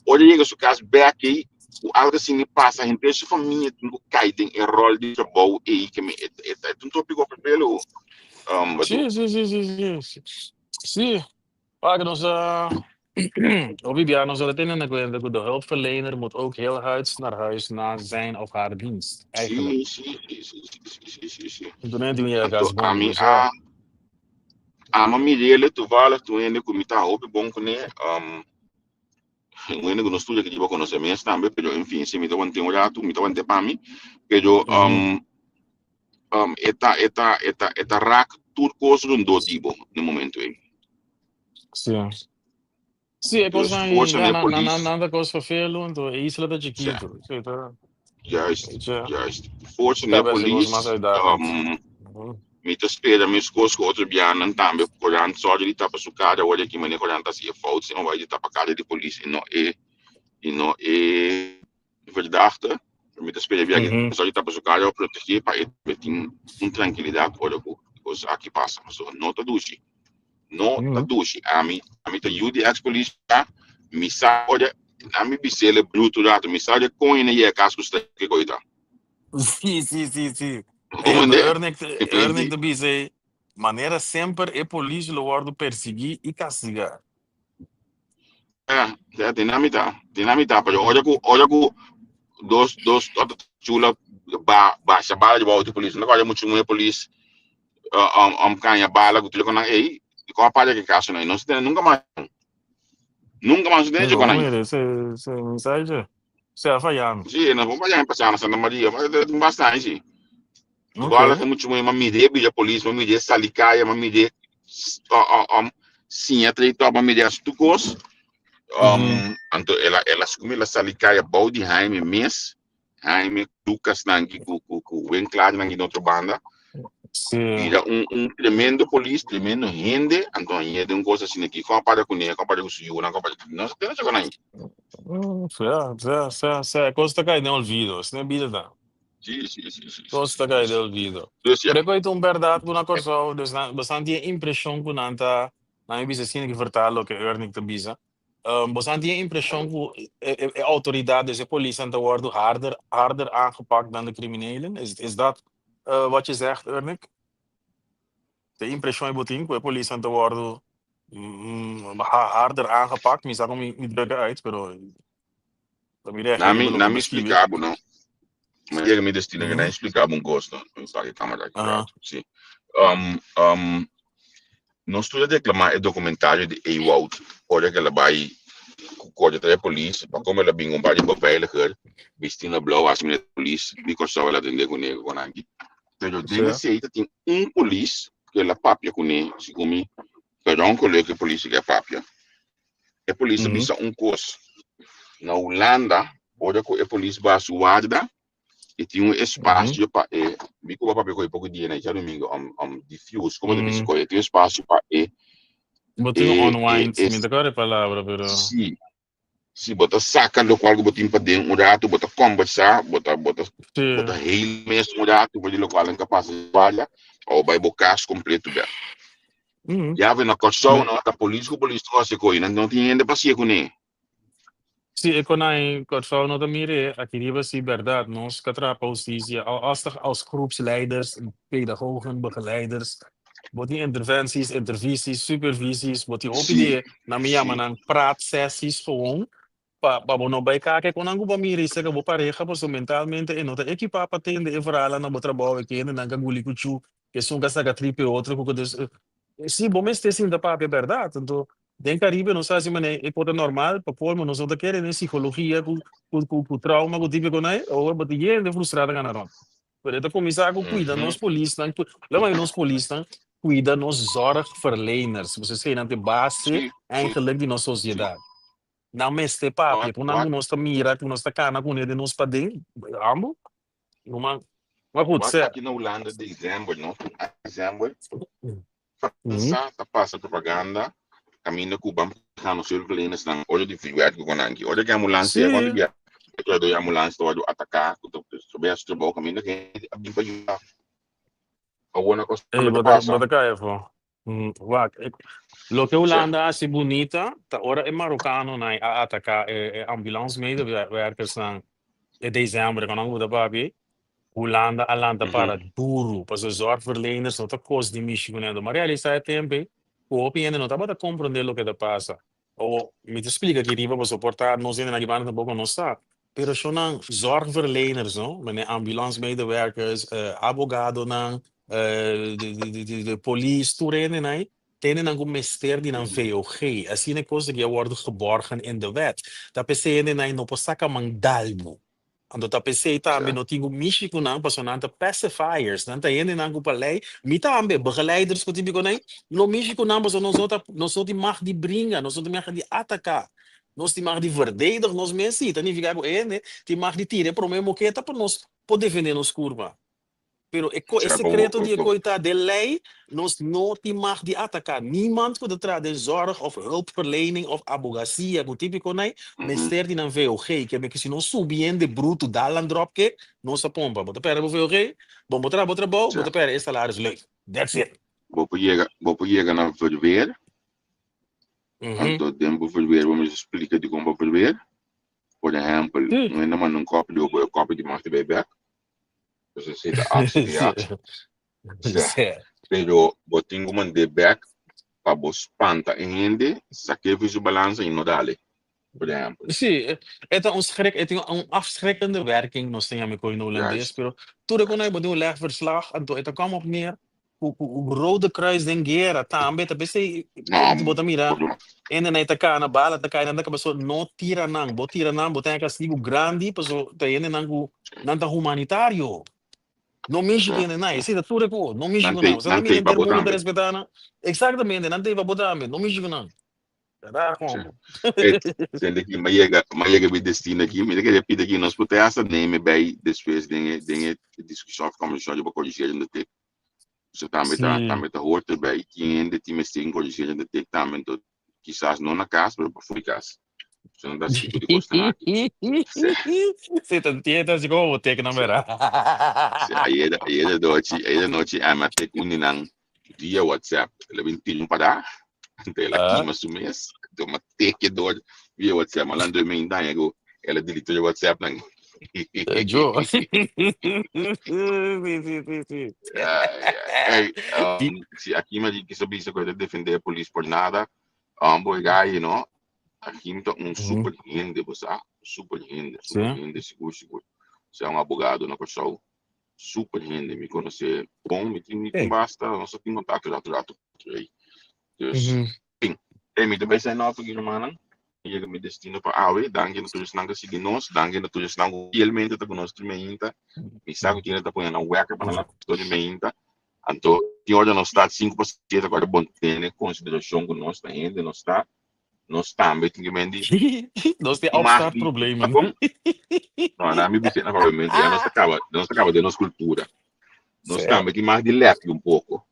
ora e yega su kas bek ei ku algu asina pasa henter su famia tin ku kai den e ròl di trabou ei ke men e ta un topiko vervelu. Sí, sí, sí, sí, sí. Sí. Wak, nos a hopi bia nos a tene na kuenta ku de hulpverlener moet ook heel huids naar huis na zijn of haar dienst, eigenlijk. Sí, sí, sí, sí, sí, sí, sí, sí. Toen net doen je Anto gas bon, ami dus ja. a ama mirele toevallig toen hende ku mi ta hopi bon kuné, un hende ku no studia ki bo konosé mes tambe, pero en fin, si mi ta want'é un ratu, mi ta want'é pa mi, pero. E ta e ta e ta e ta raak tur kos rondó di bo na e momento ei. Sí. Sí, e Dus kosnan forsa ya na e nan nan polis. nan ta kos vervelend, anto e isla ta Sí. chikitu. Sí, ta Juist, weet je. juist. Forsa na Ta e bes e kos mas polis. uitdagend. Mi ta spera meskos ku otro bianan tambe korant sòrge di tapa su kara ora ki manera korant ta hasi e fout, sino bai di tapa kara di polis i no e i no e verdachte. Mi ta spera bia ki sòrge di tapa su kara pa protegé pa e tambe tin un trankilidat ora ku kos aki pasa. Pasobra no ta dushi. No ta dushi. Ami ami ta yu di ex polis ya, mi sa ora ami bis'el brutu rato, mi sa ora kon e na yega kas ku sta kiko i ta. Sí, sí, sí, sí. Ey, anto Comprende? Ernick, Ernick Comprende? ta bisa ey, manera semper e polis lo wordo persiguí i kastigá. Ja, ja, dinamita, dinamita, pero ora ku, ora ku dos, dos otro chula ba, basha bala di bou di polis, no kore mucho muhe polis, um, um, caña bala ku tudo konan ey, di kon apare ke kaso nan, no se tene nunca mas, nunca mas se tene Mi konan. mira, ese, ese mensaje se a fallami. Sí, nos vamos allá pasar na Santa Maria, basta ahí sí. Ok. Toevallig mucho muhe ma mide bira polis, ma mide sali kaya, ma mide siña trei top, ma mide hasi tur kos. Anto el a el a skumi el a sali kaya bou di Jaime mes, Jaime Lucas nan ki ku ku ku Winklaar nan ki na otro banda. Bira un tremendo polis, tremendo hende, anto a yega den un kos asina ki kon a para kuné, kon a para ku su yunan, kon a para, no sa tene choko nan. Sea, sea, sea, sea, e kos ta kai den olvido, asina e bida ta. Sí, sí, sí, sí, sí, Kos sí, ta kai sí. den olvido. Dus ja. Pero e kos ta un bèrdat ku na Kòrsou, dus nan, bosan tin e impreshon ku nan ta, nan mi bisa asina ki vertaal loke Ernick ta bisa, bosan tin e impreshon ku e outoridat, dus e polisnan ta wòrdu harder, harder aangepakt dan de kriminelen? Is, is dat wat je zegt, Ernick? E impreshon e bo tin ku e polisnan ta wòrdu harder aangepakt? Mi sa kon mi drukke uit, pero ta mi reageer Na mi, riba na loke mi bo skibi. explica bo no. Mi yega mi destino que na explica bo un cos no. Mi paga e camera aki rato. Si. Nos tur a reclama e documentario di Ewout ora que el a bay cu corte trae polis pa como el a bin un par di beveiliger bisti na blauw haci mira polis di Corsou el a atende cune cu nan. Pero den esey ta tin un polis cu el a papia cune segun mi per ongeluk e polis a papia. E polis a bisa un kos. Na Hulanda, ora ku e polis ba su warda, e tin un espasio pa e, mi ku papia ku e poko dia na djadumingu, um, diffuse, komo ta bisa ku e tin un espasio pa e, Bo tin un e, e, unwind, e, mi ta kòrda e palabra, pero. si, si bo ta saka lokual ku bo tin paden un ratu, bo ta kombersá, bo ta, bo ta, bo ta heil mes un ratu for di lokual nan ka pasa den warda, òf bai bo kas kompleto bèk. Ya ve na Kòrsou no ta polis ku polis ta hasi ko'i, nan no tin hende pa si'e kuné. Sí, e konai Kòrsou no ta mir'é, aki riba sí bèrdat, nos ka traha pa hustisia, hasta als groepsleiders, pedagogen, begeleiders, bo tin interventies, intervisies, supervisies, bo tin hopi di e, nan mi yama nan praatsessies gewoon, pa pa bo no bai kaka ku nan ku bo mira i seka bo pareha pasobra mentalmente e no ta ekipá pa tende e verhalnan na bo trabou e kendenan ka guli ku chu esun ka saka tripa e otro ku dus si bo mester sinta papia bèrdat anto den Karibe nos ta hasi manera e por ta normal pa colmo nos no ta kere den psikologia ku ku ku trauma ku tipo ku nan awor bo ta yende frustrá ta gana rònt pero e ta kuminsá ku kuida nos polisnan lo mei nos polisnan kuida nos zorgverleners pasobra eseinan ta e base eigenlijk di nos sosiedat. Nan mester papia ku nan ku nos ta mira, ku nos ta kana kuné den nos paden, ambo. No man, maar goed, Wak sè. aki na Hulanda december, no? December, Fransa ta pasa propaganda kaminda ku ban proteha nos hulpverlenersnan ora di vuurwerk ku nan aki. Ora ku e ambulans yega, kuantu bia e trabador di ambulans ta wòrdu ataká ku ta sobra su trabou kaminda ku hende a bin pa yuda. Awor na kos Ey, tambe ta bo ta, pasa. bo ta kai afó. Wak, loke Hulanda a hasi bunita ta ora e marokanonan a ataka e ambulance medewerkersnan e december ku nan ku ta papia, Hulanda a lanta para duru pasobra zorgverleners no ta kos di mishi ku nan. Ma realisa e tempu ei ku hopi hende no tabata komprende loke ta pasa. O mi ta splika aki riba pasobra por ta nos hendenan aki banda tampoco no sa. Pero shonnan zorgverleners no, mene ambulance medewerkers, abogadonan, de polis, tur hendenan ei, ta hendenan ku mester di nan VOG. Asina e kos aki a wòrdu geborgen in de wet. Ta p'esei hendenan ei no por saka man dalmu. Anto ta p'esei tambe no tin ku mishi ku nan, pasobra nan ta pacifiers, nan ta hendenan ku pa lei, mi tambe, begeleiders ku tin biko nan, no mishi ku nan pasobra nos no ta, nos no tin mag di bringa, nos no tin mag di ataká, nos tin mag di verdedig nos mes, sí, ta nifiká ku e hende tin mag di tira e promé moketa pa nos por defendé nos kurpa. Pero e ko e sekreto di e koi ta den lei nos no tin mag di ataká niemand ku ta traha den zorg òf hulpverlening òf abogasia ku tipiko nai mester di nan VOG ke meke si nos subi hende brutu dal nan dropkick nos ta pompa bo ta pèrdè bo VOG bon bo traha bo trabou bo ta pèrdè e salaris leuk that's it. Bo por yega bo por yega na verweer anto den bo verweer bo mester splika dikon bo verweer por ehèmpel un hende manda un kòpi di bo e kòpi di mas ta bai bèk. Dus esei ta actie reactie. Sí. Pero bo tin ku mand'é bèk pa bo spanta e hende, sak'é for su balansa i no dale, por ehèmpel. Sí, e ta un schrik, e tin un afschrikkende werking, nos ta yama e koe in Holandes, pero tur e konai bo tin un legverslag, anto e ta kom op neer ku ku Rode Kruis den guera tambe ta p'esei bo ta mira hendenan ta kana bala ta kai nan ta kaba so no tira nan bo tira nan bo ta haña kastigu grandi paso ta hendenan ku nan ta humanitario no mishi ku hendenan esei ta tur e kos no mishi ku nan bo sa ta mira henter mundu ta respeta nan eksaktamente nan ta ei pa bo tambe no mishi ku nan. Raar homber. Hey, sende ki ma yega, ma yega bi destino aki, mi ta kere pidi aki nos por te hasta neem bij despues den e den e discusion of conversacion riba corrigerende tik. So tambe ta Sí. tambe ta hoort erbij. Tin hende tin mester in corrigerende tik tambe, enton kisas no na kas, pero pafó di kas. So nan ta hasi tipo di kosnan aki. Sí. Sí, ta entiendo así como bo tek nan Sí. bera. Sí, ayer ayer anochi, ayer anochi ami a tek un di nan via WhatsApp. El a bin tira un pará, anto el a kima su mes, anto mi a teke dor via WhatsApp. Mi a lanta mi daña ku el a delete tur e WhatsApp nan. Jo. Sí, sí, sí, sí. Hey, si aki mi a di kisa bisa ku e ta defende e polis por nada, boy guy, you know, Akim ta un super hende, bo sa, super hende, super hende, sigur, sigur. Sea un abogado na Kòrsou. Super hende, mi conoce bon, mi tin, mi tin basta, nos tin contacto rato rato cu Dus, fin. Hey, mi ta bay sign off aki rumannan. Mi yega mi destino pa awe. Danki na tur esnan cu a sigui nos. Danki na tur esnan cu fielmente ta cu nos tur meinta. Mi sa cu tin ta pone nan wekker pa nan lanta tur meinta. Anto, tin ora nos ta 5 pa 7, cu ora bon tene consideracion cu nos ta hende, nos ta Nos tambe tin que mendi. Nos tin opstartproblemen. No, na mi bisa na papiamento, ya nos ta caba, nos ta caba den nos cultura. Nos tambe tin mas di lefty un poco.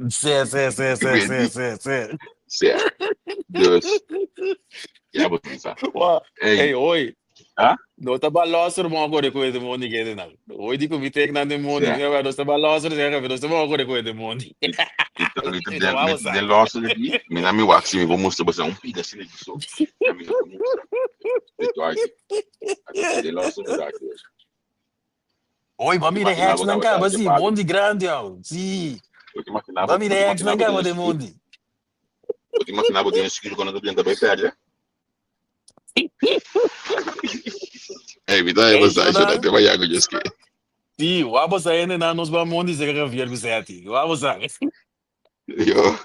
Sí, sí, sí, sí, sí, sí, sí. Sí. Dus, ya bo tin sa. Wa, ey, oi. Ah? No ta balòser mo kore ku e demondi kende nan. Oi di ku mi tek nan demondi. Sí. Mi nos ta balòser sega, nos ta mo kore ku e demondi. Mi ta mi ta Mi den ta mi wou ta sa. den lòser aki, mi na mi wak si mi por mustra boso un pida asina aki so. Ya mi no ta mustra. Di tuashi. Aki den lòser mi ta aki. Oi, ba Bo ta mira e imaginá heks bo nan tabata kaba den si, palu. mondi grandi au. Si. Bo ta imaginá Ba bo mira bo e ta heks imaginá nan bo den kaba e den skur. mondi. Bo ta imaginá bo den e skur ku nan ta drenta bai pèrdè. Hey, mi ta Hey, basta, Shonan. Shonan, te vaya con Dios que. Sí, wabo sa ene na nos ba mondi se ka Javier Gusetti. Wabo sa. Yo.